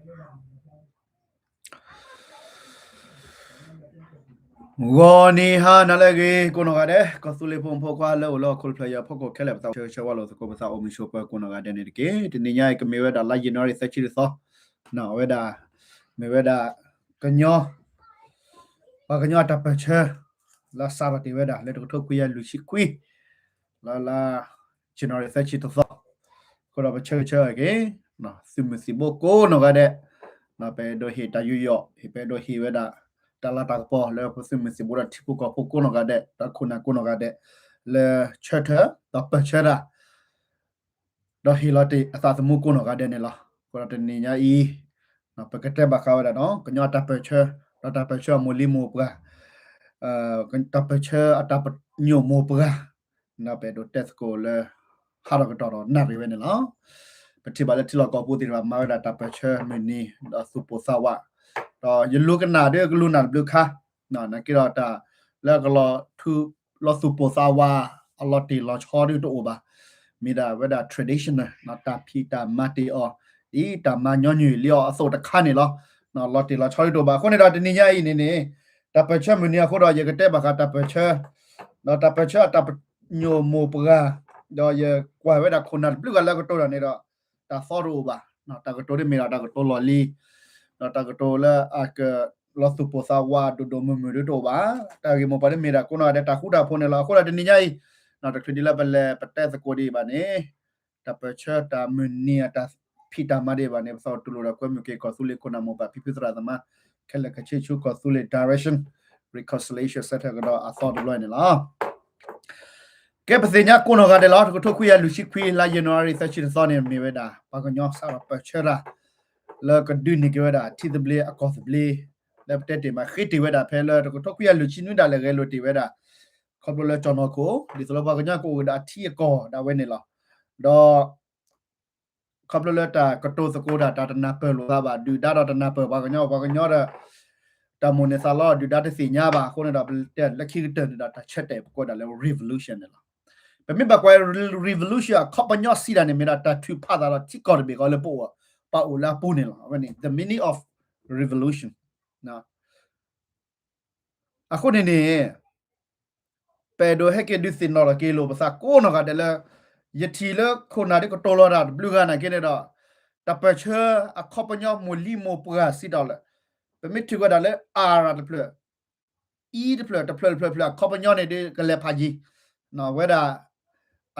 ဂီၤနံၤဟါနၤလၢအဂ့ၤ ကိးနီၢ်ဂၤဒဲး ကီၢ်သူလ့ၤဖိမုၣ်ဖိခွါလၢအိၣ်လၢဟီၣ်ခိၣ်တဖျၢၣ်ညါအဖီခိၣ်ခဲလၢာ် ပသးအိၣ်ဆၢဂ့ၤဆၢဝါလိာ်သကိး ပသးအိၣ်မုာ်ဆိးပၢၤကိးနီၢ်ဂၤဒဲးန့ၣ်တက့ၢ်. တနံၤညါအံၤ ကမ့ၢ်ဝဲဒၣ်လါယနူၤအါရံၤသၢဆံတသီ ဝဲဒၣ် မ့ၢ်ဝဲဒၣ် ကညီ ပှၤကညီအတၢ်ပၢၢ်ဆၢ လၢစးထီၣ်တ့ၢ်ဝဲဒၣ် လၢတကထိခွံကယၤလွံၢ်ဆံခွံ လၢလါ January သၢဆံတသီ အဃိဒီးပဆၢဂ့ၤဆၢဝါက့ၤ သုးမုၢ်သံၣ်ဘိကိးနီၢ်ဂၤဒဲး ပအဲၣ်ဒိးဟ့ၣ်တၢ်ယူးယီၣ် ဟ့ၣ်ပအဲၣ်ဒိးဟ့ၣ်ဝဲဒၣ် တၢ်လၤတၢ်ကပီၤလၢပသုးမုၢ်သံၣ်ဘိဒီးထံဖိကီၢ်ဖိကိးနီၢ်ဂၤဒဲး ဒီးခိၣ်နၢ်ကိးနီၢ်ဂၤဒဲး လၢဆၢထၢၣ် ဒီးပၢၢ်ဆၢတၢ် ဒီးဟ့ၣ်လီၤတ့ၢ်အသးသမူကိးနီၢ်ဂၤဒဲးန့ၣ်လီၤ. အဃိဒီးတနံၤညါအံၤ ပကတဲဘၣ်ဃးဝဲဒၣ်ဒီး ကညီအတၢ်ပၢၢ်ဆၢ ဒီးတၢ်ပၢၢ်ဆၢအမိၢ်လံၤမိၢ်ပှၢ် တၢ်ပၢၢ်ဆၢအတၢ်ပညိၣ်မိၢ်ပှၢ် ပအဲၣ်ဒိးတဲသကိးလၢ ဟးထီၣ်ကတီၢ်ဒီးနၣ်ရံၣ်ဝဲန့ၣ်လီၤ. ပထံၣ်ဘၣ်လၢထံလီၢ်ကီၢ်ပူၤသ့ၣ်တဖၣ် မၤဝဲဒၣ်တၢ်ပၢၢ်ဆၢမုၢ်နံၤ ဒီးသူၣ်ပိၢ်သးဝး ဒီးယလူၤကနၣ်ဒီးကလူၤနၢ်တဘျုးခါ နာ်က့ဒီးတၢ်လၢကလီၤထူ လီၤသူၣ်ပိၢ်သးဝး အလီၤတ့ၢ်လီၤဆီဒုတအိၣ်ဘၣ်. မ့ၢ်ဒၣ်ဝဲဒၣ် traditional တၢ်ဖံးတၢ်မၤတ့ၢ်အီၤ ဒ်တၢ်မၤညီနုၢ်လံအီၤအသိးတခါန့ၣ်လီၤ. လီၤတ့ၢ်လီၤဆီဒုတအိၣ်ဘၣ်. အဃိန့ၣ်ဒီးတနံၤညါအံၤန့ၣ်န့ၣ် တၢ်ပၢၢ်ဆၢမုၢ်နံၤအဃိဒီး ယကတဲဘၣ်ဃးတၢ်ပၢၢ်ဆၢ ဒီးတၢ်ပၢၢ်ဆၢအတၢ်ပညိၣ်မိၢ်ပှၢ် ဒီးယကွၢ်ဝဲဒၣ်ခိၣ်နၢ်တဘျုးဂၤလၢကတိၤတၢ်န့ၣ်ဒီး တၢ်သီတအိၣ်ဘၣ်. တၢ်ကတိၤဒ်မ့ၢ်ဒၣ်တၢ်ကတိၤလီၢ်လံၤ ဒီးတၢ်ကတိၤလၢအကလီၤသူၣ်ပိၢ်သးဝးဒိၣ်ဒိၣ်မုၢ်မုၢ်ဒုတအိၣ်ဘၣ်. တၢ်ဂ့ၢ်မိၢ်ပှၢ်ဒ်မ့ၢ်ဒၣ်ကိးနီၢ်ဂၤဒဲးတၢ်ဃူတၢ်ဖိးန့ၣ်လီၤ. အဃိဒီးတနံၤညါအံၤ တချုးဒ်လၢပလဲၤပတဲသကိးဒံးဘၣ်န့ၣ် တၢ်ပၢၢ်ဆၢတၢ်မုၢ်နံၤအတၢ်ဖံးတၢ်မၤဒံးဘၣ်န့ၣ် ပသးအိၣ်တူၢ်လိာ်ဒီးကွဲမုာ်က့ၤကီၢ်သူလ့ၤခိၣ်နၢ်မိၢ်ပၢ်ဖံဖုသရၣ်သမါ ခဲလၢာ်ခဲဆ့ဆူကီၢ်သူလ့ၤ direction, reconciliation ဆၢထၢၣ်ကဒီးအသီတဘျီန့ၣ်လီၤ. ကဲပသ့ၣ်ညါကိးနီၢ်ဂၤဒဲးလီၤ. တကထိခွံကယၤလွံၢ်ဆံခွံ လါယနူၤအါရံၤသၢဆံတသီန့ၣ် မ့ၢ်ဝဲဒၣ် ပှၤကညီစးထီၣ်ပၢၢ်ဆၢတၢ် လၢကဒုးန့ၢ်က့ၤဝဲဒၣ်ထံသဘျ့အကီၢ်သဘျ့ လၢပတဲတ့ၢ်မးဃ့တ့ၢ်ဝဲဒၣ်ဖဲလၢတကထိခွံကယၤလွံၢ်ဆံနွံဒၣ်လဲာ်ဂဲၤလိာ်တ့ၢ်ဝဲဒၣ် ခီဖျိလၢကၠီၣ်နီၢ်ခိၣ် ဒ်သိးလၢပှၤကညီကအိၣ်က့ၤဒီးအထံအကီၢ်ဒၣ်ဝဲန့ၣ်လီၤ. ဒီး ခီဖျိလၢတၢ်ကတိၤသကိးတၢ် တၢ်တနၢ်ပၢၢ်လိာ်သးဘၣ် ဒုၣ်ဒါဒီးတနၢ်ပၢၢ်ပှၤကညီ ပှၤကညီဒီး တၢ်မိၣ်န့ၢ်သးလီ ဒုၣ်ဒါတသ့ၣ်ညါဘၣ် အဃိန့ၣ်ဒီး ပတဲလၢခံကတၢၢ်န့ၣ်ဒီး တၢ်ဆၢတဲာ်ပကိးဒၣ်လၢ revolution န့ၣ်လီၤ. ပမ့ၢ်ဘၣ်ကွၢ် revolution အခီပညီစံးတၢ်န့ၣ် မ့ၢ်ဒၣ်တၢ်ထုးဖးသးလီၤထံကီၢ်တဘ့ၣ်ဃီလၢပအိၣ် ပအိၣ်လၢအပူၤန့ၣ်လီၤ. အဝဲန့ၣ် the meaning of revolution အဃိန့ၣ်န့ၣ် ပအဲၣ်ဒိးဟဲက့ၤဒုးသ့ၣ်နီၣ်ထီၣ်က့ၤလိာ်ပသးကိးနီၢ်ဂၤဒဲးလၢ ယထံၣ်လၢခိၣ်နၢ်ဒ်ကတိၤလီၤတၢ်တဘျုးဂၤနာ်က့န့ၣ်ဒီး တၢ်ပၢၢ်ဆၢအခီပညီမိၢ်လံၤမိၢ်ပှၢ်စံးတၢ်လၢ ပမ့ၢ်ထုးဝဲဒၣ်လၢ R တဖျၢၣ် E တဖျၢၣ် တဖျၢၣ်တဖျၢၣ်တဖျၢၣ်အခီပညီန့ၣ်ဒ်ကလဲၤဖးယံၤ ဝဲဒၣ်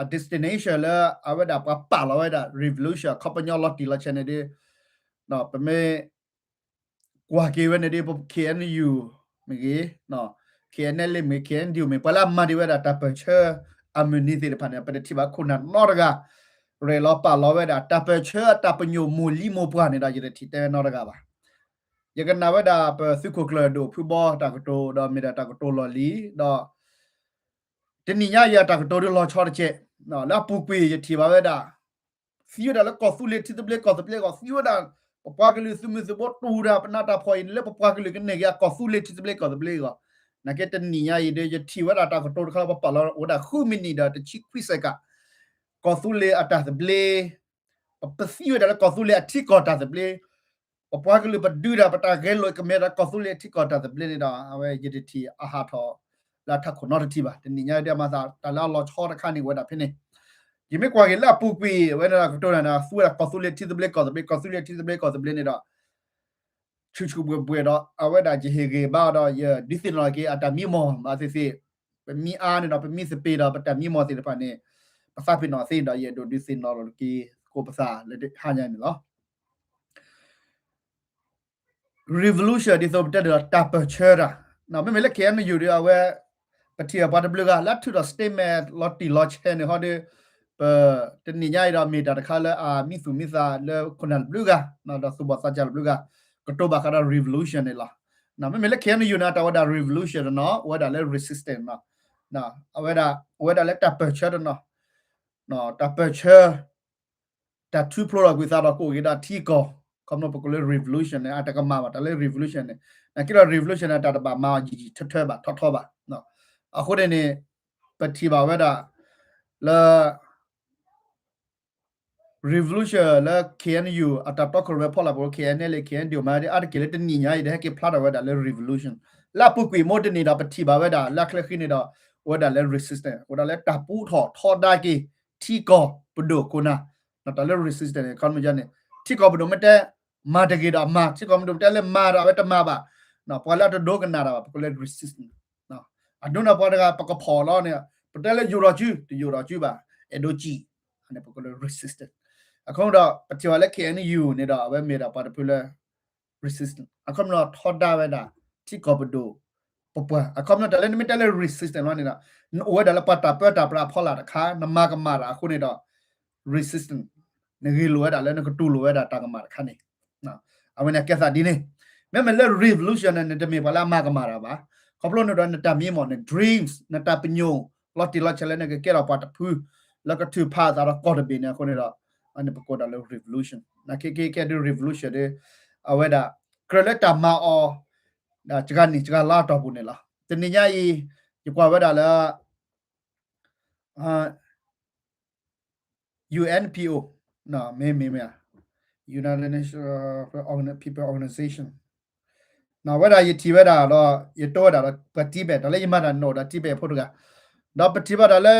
အ destination လၢအဝဲဒၣ်ပှၤပာ်လီၤဝဲဒၣ် revolution အခီပညီလီၤတံၢ်လီၤဆဲးန့ၣ်ဒ် ပမ့ၢ် ကွၢ်က့ၤဝဲန့ၣ်ဒ် ပ K N U မ့ၢ်ဂ့ၤ, K N L A မ့ၢ်ဂ့ၤ, K N D O မ့ၢ်ဂ့ၤ, ပှၤလၢအမၤဒံးဝဲဒၣ်တၢ်ပၢၢ်ဆၢအမုၢ်နံၤသ့ၣ်တဖၣ်န့ၣ် ပတထံၣ်ဘၣ်ခိၣ်နၢ်နီတဂၤ ရဲၣ်လီၤပာ်လီၤဝဲဒၣ် တၢ်ပၢၢ်ဆၢအတၢ်ပညိၣ်မိၢ်လံၤမိၢ်ပှၢ်န့ၣ်ဒီး ယတထံၣ်တဲဝဲနီတဂၤဘၣ်. ယကနၣ်ဝဲဒၣ်ပသုးခိၣ်ကျၢၢ်ဒိၣ်ဖုဘီတၢ်ကတိၤ ဒီးမ့ၢ်ဒၣ်တၢ်ကတိၤလီၢ်လံၤ ဒီး တနံၤညါအံၤအတၢ်ကတိၤဒ်လီၤဆီတကဲး, လၢအပူၤကွံာ်ယထံၣ်ဘၣ်ဝဲဒၣ် သံဝဲဒၣ်လၢကီၢ်သူလ့ၤထံသဘျ့ကီၢ်သဘျ့အဂီၢ် သံဝဲဒၣ် ပပှၤကလုာ်သုးမုၢ်သံၣ်ဘိတူၢ်တၢ် ပနၢ်တၢ်ဖှီၣ်အံၤန့ၣ် လၢပပှၤကလုာ်ကန့ၢ်က့ၤအကီၢ်သူလ့ၤထံသဘျ့ကီၢ်သဘျ့အဂီၢ်, နာ်က့တနံၤညါအံၤဒီး ယထံၣ်ဝဲဒၣ်တၢ်ကတိၤတခါလၢပပာ်လီၤအိၣ်ဝဲဒၣ်ဃုမံးနံးဒီးတဆံခွံစဲးကး ကီၢ်သူလ့ၤအတၢ်သဘျ့ ပသံဝဲဒၣ်လၢကီၢ်သူလ့ၤအထံကီၢ်တၢ်သဘျ့, ပပှၤကလုာ်ပဒုးတၢ် ပတၢ်ဂဲၤလိာ်ကမ့ၢ်ဒၣ်ကီၢ်သူလ့ၤအထံကီၢ်တၢ်သဘျ့န့ၣ်ဒီး အဝဲယတထံၣ်အဟးထီၣ်လၢအထးခိၣ်နီတထံၣ်ဘၣ်. တနံၤညါဒ်အမၤသး တၢ်လၢအလီၤဆီတခါန့ၣ်ဝဲဒၣ်ဖဲန့ၣ်, ယမ့ၢ်ကွၢ်က့ၤလၢအပူၤကွံာ် အဝဲန့ၣ်ဒီးကတိၤတၢ်န့ၣ် သူဝဲဒၣ်ကီၢ်သူလ့ၤထံသဘျ့ကီၢ်သဘျ့ ကီၢ်သူလ့ၤထံသဘျ့ကီၢ်သဘျ့န့ၣ်ဒီး ဆူၣ်ဆူၣ်ဘှဲၣ်ဘှဲၣ်ဒီး အဝဲဒၣ်ယဟ့ၣ်ဂ့ၤဘၣ်ဒီး ယဒုးသ့ၣ်နီၣ်က့ၤအတၢ်မံမီၢ်ဘၣ်သ့ၣ်သ့ၣ်, ပမံအါန့ၣ်ဒီး ပမံသပ့ၤဒီး ပတၢ်မံမီၢ်သ့ၣ်တဖၣ်န့ၣ် ပသးပ့ၤနီၣ်သ့ဒီး ယအဲၣ်ဒိးဒုးသ့ၣ်နီၣ်ထီၣ်က့ၤသကိးပသးလၢဟါညါန့ၣ်လီၤ. revolution ဒ်သိးပတဲဒီးတၢ်ပၢၢ်ဆၢတၢ်, မ့မ့ၢ်လၢ K N U ဒီး အဝဲ ပထံၣ်အပှၤတဘျုးဂၤ လၢအထုးထီၣ် statement လီၤတံၢ်လီၤဆဲးန့ၣ်ဟီဒီး ပတနံၤညါအံၤဒီးမ့ၢ်တၢ်တခါလၢအမံသူၣ်မံသးလၢခိၣ်နၢ်တဘျုးဂၤ ဒီးသူၣ်ဘီၣ်သးစၢ်တဘျုးဂၤ ကတိၤဘၣ်ဃးဒီး revolution န့ၣ်လီၤ. မ့မ့ၢ်လၢ K N U န့ၣ် တၢ်ဝဲဒၣ် revolution တနီၤ အဝဲဒၣ်လၢ resistance အဝဲဒၣ် အဝဲဒၣ်လၢတၢ်ပၢၢ်ဆၢတနီၤ တၢ်ပၢၢ်ဆၢ တၢ်ထုးဖျိလီၤကွံာ်သးဒီးကအိၣ်က့ၤဒီးထံကီၢ်, ခီဖျိပကိးလၢ revolution န့ၣ် အတကမၣ်ဘၣ် တၢ်လၢ revolution န့ၣ်, နာ်က့ဒီး revolution န့ၣ် တၢ်တဘၣ်မၤယံာ်ယံာ်ထၢထၢဘၣ် ထီထီဘၣ်. အဃိန့ၣ်န့ၣ် ပထံၣ်ဘၣ်ဝဲဒၣ် လၢ revolution လၢ K N U အတၢ်တီခိၣ်ရိၣ်မဲဖီလာ်ပူၤ K N L A K N D O မၤဒ်အါတက့ၢ်လၢတနံၤညါအံၤ ဒီးဟဲက့ၤဖျါထီၣ်ဝဲဒၣ်လၢ revolution လၢအပူၤကွံာ်မိၢ်တနံၤဒီး ပထံၣ်ဘၣ်ဝဲဒၣ်လၢအချၢဃံန့ၣ်ဒီး အိၣ်ဝဲဒၣ်လၢ resistance အိၣ်ဒၣ်လၢတၢ်ပူထီၣ်ထီဒါက့ၤ ထံကီၢ်ပဒိၣ်ခိၣ်နၢ် တၢ်လၢ resistance န့ၣ် ခီမ့ၢ်န့ၣ် ထံကီၢ်ပဒိၣ်မ့ၢ်တဲ မၤတဂ့ၤဒီးအမၤ ထံကီၢ်ပဒိၣ်မ့ၢ်တဲလၢမၤဒီးအဝဲတမၤဘၣ် ပှၤလၢအတဒိကနၣ်တၢ်ဘၣ် ပကိးလၢ resistance အဒိန့ၣ်ပှၤတဂၤပကဖီၣ်လီၤန့ၣ် ပတဲလၢယိာ်ဒီးစု တယိာ်ဒီးစုဘၣ် အဲၣ်ဒိးစံၣ် န့ၣ်ပကိးလၢ resistance အခီဒီး ပထံၣ်ဘၣ်လၢ K N U န့ၣ်ဒီး အဝဲမ့ၢ်ဒၣ်ပှၤတဖုလၢ resistance အခီပညီထီဒါဝဲဒၣ် ထံကီၢ်ပဒိၣ် ပပှၤ အခီပညီတၢ်လၢနမ့ၢ်တဲလၢ resistance လီၤန့ၣ်ဒီး နအိၣ်ဝဲဒၣ်လၢပှၤတၢ်ပၢတၢ်ပြးအဖီလာ်တခါ နမၤကမၣ်တၢ်အဃိန့ၣ်ဒီး resistance နဂ့ၤလိာ်ဝဲဒၣ်လၢနကတူၢ်လိာ်ဝဲဒၣ်တၢ်ကမၣ်တခါန့ၣ် အဝဲန့ၣ်အကဲသးဒ်န့ၣ် မ့မ့ၢ်လၢ revolution န့ၣ် နတမ့ၢ်ပှၤလၢအမၤကမၣ်တၢ်ဘၣ် ခီဖျိန့ၣ်ဒီးနတၢ်မံမီၢ်န့ၣ် dreams နတၢ်ပညိၣ် လီၤတံၢ်လီၤဆဲးလၢနကကဲထီၣ်ပှၤတဖု လၢကထုးဖးအသးဒီးကီၢ်တဘ့ၣ်န့ၣ်အဃိန့ၣ်ဒီး အန့ၣ်ပကိးဒၣ်လၢ revolution နခ့ခ့ကဲဒ် revolution ဒီး အဝဲဒၣ် ကြၢးလၢတၢ်မၤအီၤ ဒီးစှၤနံၣ်စှၤလါအတီၢ်ပူၤန့ၣ်လီၤ. တနံၤညါအံၤ ယကွၢ်ဝဲဒၣ်လၢ UNPO မ့မ့ၢ် United Nations People Organization ဝဲဒၣ်ယထံၣ်ဝဲဒၣ်ဒီး ယတိဝဲဒၣ်ဒီးပှၤ Tibet တၢ်လၢယမၤတၢ်န့ၣ်အိၣ်ဒီး Tibet ဖိတဂၤ ဒီးပထံၣ်ဘၣ်တၢ်လၢ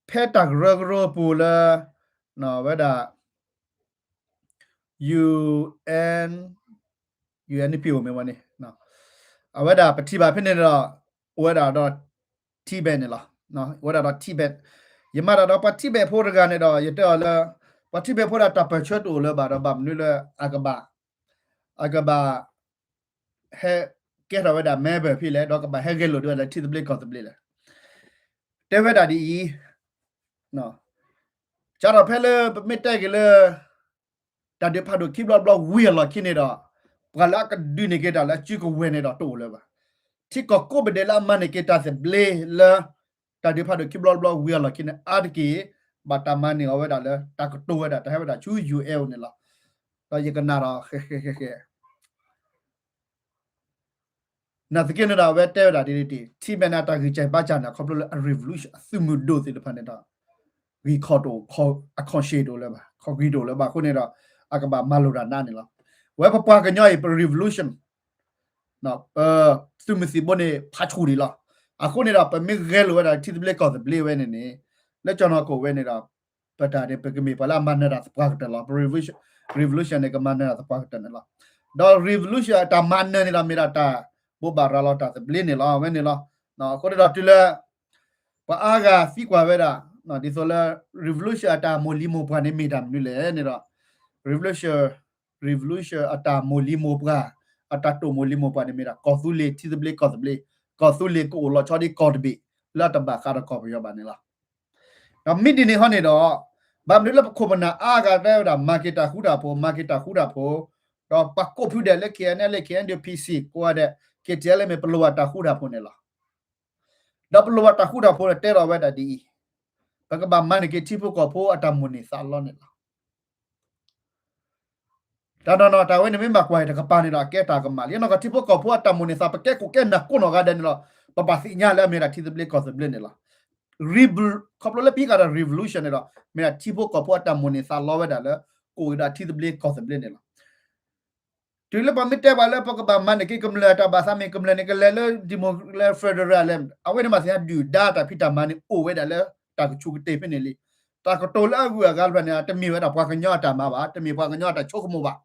ဖဲတၢ်ကရၢကရိပူၤလၢ ဝဲဒၣ် UN UNPO မ့ၢ်ဝဲန့ၣ် အဝဲဒၣ်ပထံၣ်ဘၣ်ဖဲန့ၣ်ဒီး အိၣ်ဝဲဒၣ်ဒီး Tibet န့ၣ်လီၤ. အိၣ်ဝဲဒၣ်ဒီး Tibet ယမၤတၢ်ဒီးပှၤ Tibet ဖိတဂၤန့ၣ်ဒီး ယတဲအီၤလၢ ပှၤ Tibet ဖိဒၣ်တၢ်ပၢၢ်ဆၢတအိၣ်လၢၤဘၣ်ဒီး ဘၣ်မနုၤလၢအကဘၣ် အကဘၣ် ဟဲကဲထီၣ်ဝဲဒၣ် member ဖဲလဲၣ် ဒီးကဘၣ်ဟဲဂဲၤလိာ်ဒၣ်ဝဲဒၣ်လၢထံသဘျ့ကီၢ်သဘျ့လဲၣ်. တဲဝဲဒၣ်ဒ်အံၤ စးထီၣ်ဖဲလၢပမ့ၢ်တဲက့ၤလၢ တၢ်ဒုးဖးဒိၣ်ခံဘျီတဘျီဝံၤအလီၢ်ခံန့ၣ်ဒီး ပှၤလၢအကဒုးန့ၢ်က့ၤတၢ်လၢအစုကဝဲၤန့ၣ်ဒီးတအိၣ်လၢၤဘၣ်. ထံကီၢ်ကိးပဒဲးလၢအမၤန့ၢ်က့ၤတၢ်သဘျ့လၢ တၢ်ဒုးဖးဒိၣ်ခံဘျီတဘျီဝံၤအလီၢ်ခံန့ၣ် အါတက့ၢ် ဘၣ်တၢ်မၤန့ၢ်အီၤဝဲဒၣ်လၢ တၢ်ကတိၤဝဲဒၣ် တၢ်ဟဲဝဲဒၣ်ဆူ UN န့ၣ်လီၤ. ဒီးယကနၣ်ဒီး ဃဲဃဲဃဲဃဲ နာ်သက့န့ၣ်ဒီး အဝဲတဲဝဲဒၣ်ဒ်န့ၣ်တက့ၢ် ထံမဲာ်န့ၣ် တၢ်ဂံၢ်စၢ်ဘါစၢ်န့ၣ် ခီဖျိလၢအ revolution အသုးမုၢ်ဒိၣ်သ့ၣ်တဖၣ်န့ၣ်ဒီး ဂံၢ်ခီၣ်တအိၣ် အခီၣ်ရှ့ၣ်တအိၣ်လၢၤဘၣ် ခီၣ်ဂံၢ်တအိၣ်လၢၤဘၣ်အဃိန့ၣ်ဒီး အကဘၣ်မၤလိာ်တၢ်နးန့ၣ်လီၤ. ဝဲပပှၤကညီအံၤ ပ revolution ပသုးမုၢ်သံၣ်ဘိန့ၣ် ဖးဆူၣ်ဒံးလီၤ. အဃိန့ၣ်ဒီး ပမ့ၢ်ဂဲၤလိာ်ဝဲဒၣ်ထံသဘျ့ကီၢ်သဘျ့ဝဲန့ၣ်န့ၣ် လၢကၠီၤနီၢ်ကီၢ်ဝဲန့ၣ်ဒီး ပတၢ်န့ၣ် ပကမ့ၢ်ပှၤလၢအမၤနၢၤတၢ်သပှၢ်ကတၢၢ်လီၤ. ပ revolution န့ၣ် ကမၤနၢၤတၢ်သပှၢ်ကတၢၢ်န့ၣ်လီၤ. ဒီး revolution အတၢ်မၤနၢၤန့ၣ်ဒီး မ့ၢ်ဒၣ်တၢ်ဘိးဘၣ်ရၤလီၤတၢ်သဘျ့န့ၣ်လီၤ အဝဲန့ၣ်လီၤ. အဃိန့ၣ်ဒီးတုၤလၢ ပှၤအါဂၤသံကွၢ်ဝဲဒၣ် ဒ်သိးလၢ revolution အတၢ်မိၢ်လံၤမိၢ်ပှၢ်န့ၣ်မ့ၢ်တၢ်မနုၤလဲၣ်န့ၣ်ဒီး revolution revolution အတၢ်မိၢ်လံၤမိၢ်ပှၢ် အတၢ်တိာ်မိၢ်လံၤမိၢ်ပှၢ်န့ၣ်မ့ၢ်ဒၣ် ကီၢ်သူလ့ၤထံသဘျ့ကီၢ်သဘျ့, ကီၢ်သူလ့ၤကအိၣ်လီၤဆီဒ်ကီၢ်တဘ့ၣ် လၢအတဘၣ်ဃးဒီးကီၢ်ပယီၤဘၣ်န့ၣ်လီၤ. ဒီးမ့ၢ်ဒ်န့ၣ်ဟီန့ၣ်ဒီး ဘၣ်မနုၤလၢပခိၣ်ပနၢ်အါဂၤတဲဝဲဒၣ် မၤက့ၤတၢ်ဃူတၢ်ဖိး, မၤက့ၤတၢ်ဃူတၢ်ဖိး, ဒီးပှၤကိးဖုဒဲးလၢ K N L K N D O P C ကိးဂၤဒဲး K T L A မ့ၢ်ပလိၣ်ဘၣ်တၢ်ဃူတၢ်ဖိးန့ၣ်လီၤ. ဒီးပလိၣ်ဘၣ်တၢ်ဃူတၢ်ဖိးန့ၣ် တဲလီၤဝဲဒၣ်ဒ်အံၤ, ပကဘၣ်မၤန့ၢ်က့ၤထံဖိကီၢ်ဖိအတၢ်မိၣ်န့ၢ်သးလီန့ၣ်လီၤ. တၢ်နီၢ်နီၢ်တၢ်ဝဲန့ၣ်မ့ၢ်ဘၣ်ကွၢ်အံၤတကပၤန့ၣ်ဒီး အကဲတၢ်ကမၣ်လံ. နီၢ်ကီၢ်ထံဖိကီၢ်ဖိအတၢ်မိၣ်န့ၢ်သး ပကဲခိၣ်ကဲနၢ်ကိးနီၢ်ဂၤဒဲးန့ၣ်လီၤ. ပဘၣ်သ့ၣ်ညါလၢအမ့ၢ်ဒၣ်ထံသဘျ့ကီၢ်သဘျ့န့ၣ်လီၤ. ခီဖျိလၢပဟံးဃာ်ဒီး revolution န့ၣ်ဒီး မ့ၢ်ဒၣ်ထံဖိကီၢ်ဖိအတၢ်မိၣ်န့ၢ်သးလီဝဲဒၣ်လၢ ကအိၣ်ဝဲဒၣ်ထံသဘျ့ကီၢ်သဘျ့န့ၣ်လီၤ. တုၤလၢပှၤမ့ၢ်တဲပှၤလၢပကဘၣ်မၤန့ၢ်က့ၤကမျၢၢ်တၢ်ဘၣ်သး မ့ၢ်ကမျၢၢ်န့ၣ် ကလဲၤလၢ democracy လၢ federal လဲၣ်, အဝဲန့ၣ်မ့ၢ်သ့ၣ်ညါဒုၣ်ဒါတၢ်ဖံးတၢ်မၤန့ၣ် အိၣ်ဝဲဒၣ်လၢတၢ်ကဆူးကတ့ၢ်ဖဲန့ၣ်လံ. တၢ်ကတိၤလၢအဂုၤအဂၤတဖၣ်န့ၣ် တမ့ၢ်ဝဲဒၣ်ပှၤကညီအတၢ်မၤဘၣ်, တမ့ၢ်ပှၤကညီအတၢ်ဆိကမိၣ်ဘၣ်.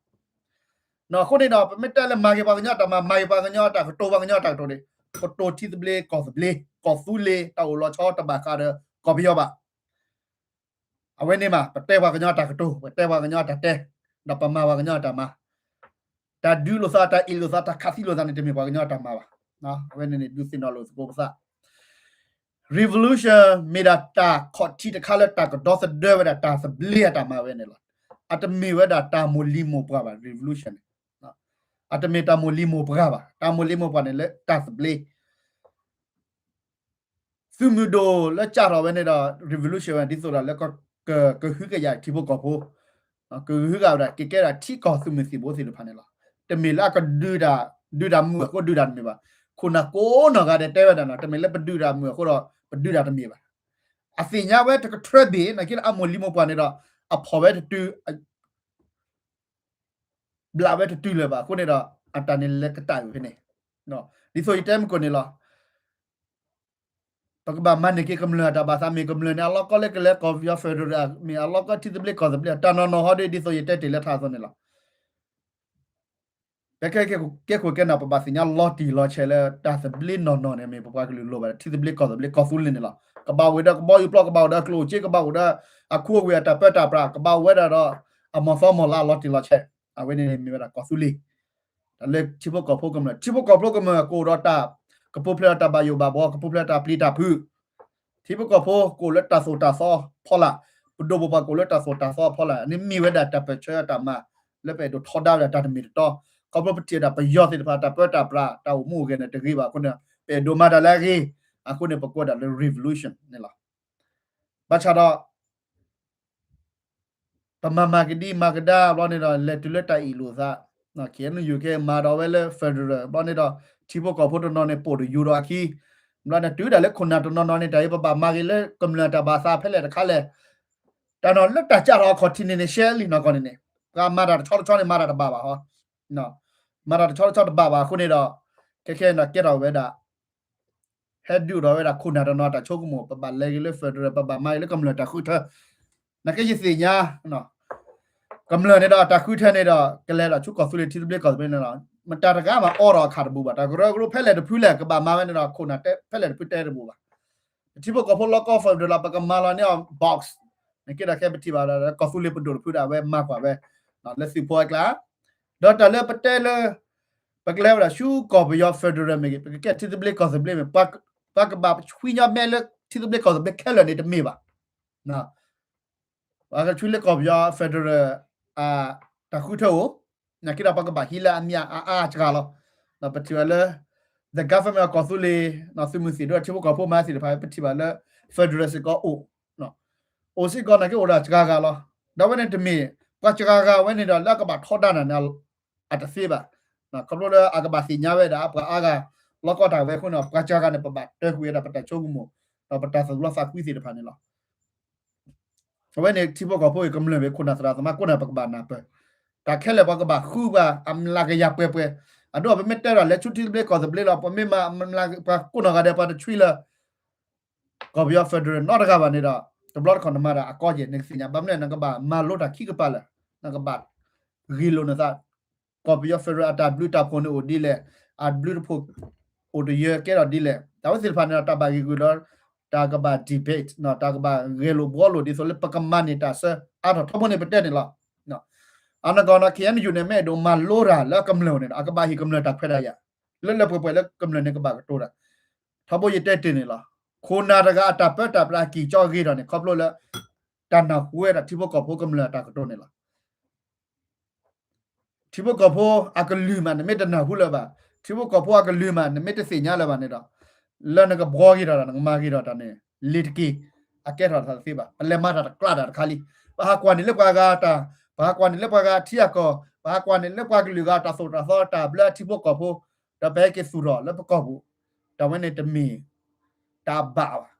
အဃိန့ၣ်ဒီး ပမ့ၢ်တဲလၢမၤက့ၤပှၤကညီအတၢ်မၤ, မၤက့ၤပှၤကညီအတၢ်ကတိၤ, ပှၤကညီအတၢ်ကတိၤန့ၣ် ကတိၤထံသဘျ့ကီၢ်သဘျ့, ကီၢ်သူလ့ၤတၢ်အိၣ်လီၤဆီတဘၣ်ဃးဒီးကီၢ်ပယီၤဘၣ်. အဝဲန့ၣ်မး ပတဲပှၤကညီတၢ်ကတိၤ, ပတဲပှၤကညီတၢ်တဲ, ဒီးပမၤပှၤကညီတၢ်မၤ, တၢ်ဒုးလိာ်သး, တၢ်အ့ၣ်လိာ်သး, တၢ်ခးသံလိာ်သးန့ၣ် တမ့ၢ်ပှၤကညီတၢ်မၤဘၣ်. အဝဲန့ၣ်န့ၣ် ဒုးသ့ၣ်နီၣ်လိာ်သကိးပသး. Revolution မ့ၢ်ဒၣ်တၢ်ခီၣ်ထံးတခါလၢတၢ်ကဒီသဒၢဝဲဒၣ် တၢ်သဘျ့အတၢ်မၤဝဲန့ၣ်လီၤ. အတမ့ၢ်ဝဲဒၣ်တၢ်မိၢ်လံၤမိၢ်ပှၢ်ဘၣ်, revolution န့ၣ် အတမ့ၢ်တၢ်မိၢ်လံၤမိၢ်ပှၢ်ဘၣ်. တၢ်မိၢ်လံၤမိၢ်ပှၢ်န့ၣ်လၢတၢ်သဘျ့ သုးမုၢ်ဒိၣ်လၢစးထီၣ်ဝဲန့ၣ်ဒီး revolution ဝဲဒ်သိးဒီးလၢ ကဟုကယာ်ထံဖိကီၢ်ဖိ, ကဟုကယာ်ဝဲဒၣ် ကကဲဒၣ်ထံကီၢ်သုးမုၢ်သံၣ်ဘိသ့ၣ်တဖၣ်န့ၣ်လီၤ. တမ့ၢ်လၢအကဒုးတၢ်, ဒုးတၢ်မုာ်အဃိဒုးတၢ်တမ့ၢ်ဘၣ်. ခိၣ်နၢ်ကိးနီၢ်ဂၤဒဲးတဲဝဲဒၣ်နီၤ, တမ့ၢ်လၢပဒုးတၢ်မုာ်အဃိဒီး ပဒုးတၢ်တမ့ၢ်ဘၣ်. အသ့ၣ်ညါဝဲတကထြၢဘ့ၣ် နာ်က့လၢအမိၢ်လံၤမိၢ်ပှၢ်န့ၣ်ဒီး အဖီၣ်ဝဲတတုၤ ဘျးဝဲတတုၤလၢၤဘၣ်အဃိန့ၣ်ဒီး အတၢ်န့ၣ်လဲၤကတၢၢ်ဖဲန့ၣ်, ဒ်သိးယတဲမုၢ်ကိၣ်န့ၣ်လီၤ. ပကဘၣ်မၤန့ၢ်က့ၤကမျၢၢ်အတၢ်ဘၣ်သး မ့ၢ်ကမျၢၢ်န့ၣ် အလီၢ်ကီလၢကလဲၤကီၢ်ပယီၤ federal မ့ၢ်အလီၢ်ကီထံသဘျ့ကီၢ်သဘျ့ တၢ်နီၢ်နီၢ်ဟီဒီး ဒ်သိးယတဲတ့ၢ်လၢထးအသိးန့ၣ်လီၤ. ပကဲခိၣ်ကဲနၢ် ပဘၣ်သ့ၣ်ညါလီၤတံၢ်လီၤဆဲးလၢတၢ်သဘျ့နီၢ်နီၢ်န့ၣ် မ့ၢ်ပပှၤကလုာ်လိၣ်ဘၣ် ထံသဘျ့ကီၢ်သဘျ့ကီၢ်သူလ့ၤန့ၣ်လီၤ. ကဘၣ်အိၣ်ဒီးကဘီယူၤပျီ ကဘၣ်အိၣ်ဒီးကျိၣ်စ့ ကဘၣ်အိၣ်ဒီးအခိအဝ့ၢ်အတၢ်ပၢတၢ်ပြး ကဘၣ်အိၣ်ဝဲဒၣ်ဒီး အမီၢ်သီမီၢ်လါလီၤတံၢ်လီၤဆဲး အဝဲန့ၣ်မ့ၢ်ဝဲဒၣ်ကီၢ်သူလ့ၤ တၢ်လၢထံဖိကီၢ်ဖိကမျၢၢ် ထံဖိကီၢ်ဖိကမျၢၢ်ကအိၣ်ဒီးတၢ် ကပူၤဖျဲးဒီးတၢ်ဘၣ်ယိၣ်ဘၣ်ဘှီ ကပူၤဖျဲးတၢ်ပျံၤတၢ်ဖုး ထံဖိကီၢ်ဖိကအိၣ်လၢတၢ်သိၣ်တၢ်သီဖီလာ် ပဒိၣ်ပပှၢ်ကအိၣ်လၢတၢ်သိၣ်တၢ်သီဖီလာ် န့ၣ်မ့ၢ်ဝဲဒၣ်တၢ်ပၢၢ်ဆၢတၢ်မၤ လၢပအဲၣ်ဒိးထီဒါဝဲဒၣ်တၢ်တမ့ၢ်တတီ ခီဖျိပထံၣ်ဝဲဒၣ်ပယီၤသ့ၣ်တဖၣ် တၢ်ပၢတၢ်ပြး တၢ်အိၣ်မူအိၣ်ဂဲၤန့ၣ်တဂ့ၤဘၣ်အဃိန့ၣ် ပအဲၣ်ဒိးမၤတၢ်လၢအဂ့ၤ အဃိန့ၣ် ပကိးဒၣ်လၢ revolution န့ၣ်လီၤ. ဘၣ်ဆၣ်ဒီး ပမၤမၤကဒံမၤကဒါဘျီန့ၣ်ဒီး လဲၤတုၤလၢတၢ်အ့ၣ်လိာ်သး KNU ကမၤဒီးဝဲလၢ federal ဘျီန့ၣ်ဒီး ထံဖိကီၢ်ဖိတနီၤန့ၣ် ပိာ်တယူၤဒီးအခံ ဘျီန့ၣ်တုၤဒၣ်လၢခိၣ်နၢ်တနီၤနီၤန့ၣ် တၢ်အံၤပဘၣ်မၤဂ့ၤလၢကမျၢၢ်တၢ်ဘၣ်သးဖဲလဲၣ်တခါလဲၣ် တၢ်နီၤလၢတၢ်ကၢ်ထီၣ်အခီၣ်ထံးန့ၣ်န့ၣ် ရှဲလံနီၢ်ကီၢ်န့ၣ်န့ၣ် ပှၤမၤတၢ်တဆီတဆီန့ၣ် မၤတၢ်တဘၣ်ဘၣ်ဟီ မၤတၢ်တဆီတဆီတဘၣ်ဘၣ်အဃိန့ၣ်ဒီး ခဲခဲန့ၣ်ဒီးကဲထီၣ်ဝဲဒၣ် ဟဲဒုးအိၣ်ထီၣ်ဝဲဒၣ်ခိၣ်နၢ်တနီၤတၢ်ဆိကမိၣ် ပဘၣ်လဲၤဂ့ၤလၢ federal ပဘၣ်မၤဂ့ၤလၢကမျၢၢ်တၢ်ဃုထၢ နာ်က့ယသ့ၣ်ညါ ကမျၢၢ်န့ၣ်ဒီးတၢ်ဃုထၢန့ၣ်ဒီး ကလဲၤဒီးဆူကီၢ်သူလ့ၤထံသဘျ့ကီၢ်သဘျ့န့ၣ်လီၤ. မတၤတဂၤမးအိးထီၣ်အခးတဘူးဘၣ်. တၢ်ကရၢကရိဖဲလဲၣ်တဖုလဲၣ် ကဘၣ်မၤဝဲန့ၣ်ဒီး ခိၣ်နၢ်ဖဲလဲၣ်တဖုတဲတဘူးဘၣ်. ပထံဖိကီၢ်ဖိလီၢ်ကီ federal လီၤ ပကမၤလီၤန့ၢ်အီၤ box နာ်က့ဒီးခဲပထံၣ်ဘၣ်ဒီး ကီၢ်သူလ့ၤပဒိၣ်တဖုဒၣ်ဝဲမၤကွၢ်ဝဲ လၢသုးဖိအကျါ ဒီးတၢ်လၢပတဲလၢ ပကလဲၤဝဲဒၣ်ဆူကီၢ်ပယီၤ federal မ့ၢ်ဂ့ၤ ပကကဲထံသဘျ့ကီၢ်သဘျ့မ့ၢ် ပှၤကဘၣ်ဆွံညီမဲလၢထံသဘျ့ကီၢ်သဘျ့ခဲလၢာ်န့ၣ်တမ့ၢ်ဘၣ်. ပှၤကဆွံလၢကီၢ်ပယီၤ federal တၢ်ဃုထၢအိၣ် နာ်က့ဒီးပှၤကဘၣ်ဟံးလၢအမံၤအါအါစှၤလီၤ. ဒီးပထံၣ်ဘၣ်လၢ the government of ကီၢ်သူလ့ၤ သုးမုၢ်သံၣ်ဒိၣ်ထံဖိကီၢ်ဖိမၤသ့ၣ်တဖၣ် ပထံၣ်ဘၣ်လၢ federal စ့ၢ်ကီးအိၣ် အိၣ်စ့ၢ်ကီးနာ်က့အိၣ်ဒီးစှၤဂၤလီၤ. ဒီးဝဲန့ၣ်တမ့ၢ် ပှၤစှၤဂၤဝဲန့ၣ်ဒီးလၢအကဘၣ်ထီဒါနၤန့ၣ် အတသ့ဘၣ်. ခီဖျိလၢအကဘၣ်သ့ၣ်ညါဝဲဒၣ် ပှၤအါဂၤ လီၢ်ကီတၢ်ဝဲအဃိန့ၣ် ပှၤစှၤဂၤန့ၣ် ပဘၣ်တၢ်ကွံာ်ဝဲဒၣ်ပတၢ်ဆိကမိၣ် ဒီးပတၢ်သးလီသးကွံသ့ၣ်တဖၣ်န့ၣ်လီၤ. အဝဲန့ၣ်ထံဖိကီၢ်ဖိအံၤ ကမျၢၢ်မ့ၢ်ခိၣ်နၢ်သရၣ်သမါကိးနၢ် ပကဘၣ်နၢ်ပၢၢ် တၢ်ခဲလၢာ်ပှၤကဘၣ်ဃုပှၤအမျးကယၤပှဲၤပှဲၤ. အဒိ ပမ့ၢ်တဲဒၣ်လဲၤဆူထံသဘျ့ကီၢ်သဘျ့လီၤ ပမ့ၢ်မၤ ပှၤကိးနီၢ်ဂၤဒဲး ပှၤတဆွံလၢ ကီၢ်ပယီၤ federal နီတဂၤဘၣ်န့ၣ်ဒီး တဘျီတခီၣ်နမၤတၢ်အကီယဲၢ် နကသ့ၣ်ညါ ဘၣ်မနုၤလဲၣ် နကဘၣ်မၤလိတၢ်ခံကပၤလၢာ် နကဘၣ်ဂ့ၢ်လိာ်နသး ကီၢ်ပယီၤ federal အတၢ်ဘျုးတၢ်ဖှိၣ်န့ၣ်အိၣ်ဒ်လဲၣ်, အဘျုးတဖှိၣ်အိၣ်တယၢကဲထီၣ်ဒ်လဲၣ်, တၢ်ဝဲသ့ၣ်တဖၣ်န့ၣ်ဒီး တၢ်ဘၣ်ဂ့ၢ်ဂုာ်ဒီး တၢ်ကဘၣ် debate တၢ်ကဘၣ်ဂဲၤလိာ်ဘှီလိာ် ဒ်သိးလၢပကမၤန့ၢ်တၢ်ဆၢအါထီၣ်ထီဘိန့ၣ်ပတဲန့ၣ်လီၤ. အနီၢ်ကီၢ်နီၢ် KNU န့ၣ် မ့ၢ်အဲၣ်ဒိးမၤလိတၢ်လၢကမျၢၢ်န့ၣ်ဒီး အကဘၣ်ဟ့ၣ်ကမျၢၢ်တၢ်ခွဲးတၢ်ယာ် လၢလၢပှဲၤပှဲၤလၢကမျၢၢ်န့ၣ်ကဘၣ်ကတိၤတၢ် ထီဘိယတဲတ့ၢ်န့ၣ်လီၤ. ခိၣ်နၢ်တဂၤအတၢ်ပၢတၢ်ပြးအကံၢ်ကၠီဂ့ၤထီၣ်န့ၣ် ခီဖျိလၢ တၢ်နၢ်ဟူဝဲဒၣ်ထံဖိကီၢ်ဖိကမျၢၢ်အတၢ်ကတိၤန့ၣ်လီၤ. ထံဖိကီၢ်ဖိအကလုၢ်မး နမ့ၢ်တနၢ်ဟူလၢၤဘၣ်, ထံဖိကီၢ်ဖိအကလုၢ်မး နမ့ၢ်တသ့ၣ်ညါလၢၤဘၣ်န့ၣ်ဒီး လၢနကဘှီဂ့ၤထီၣ်တၢ် နကမၤဂ့ၤထီၣ်တၢ်န့ၣ် လ့ၤတက့ၢ်. အကဲထီၣ်တသ့ဘၣ်. ပလဲၤမၤတၢ်တကျါတၢ်တခါလံ. ပဟးကွၢ်န့ၢ်လၢပှၤဂၤတၢ်, ပဟးကွၢ်န့ၢ်လၢပှၤဂၤထံအကီၢ်, ပဟးကွၢ်န့ၢ်လၢပှၤကလုာ်ဂၤတၢ်သိၣ်တၢ်သီတၢ်ဘျၢထံဖိကီၢ်ဖိ, ဒီးပဟဲက့ၤသူၣ်ထီၣ်လၢပကီၢ်ပူၤ, တၢ်ဝဲန့ၣ်တမ့ၢ် တၢ်ဘၣ်ဘၣ်.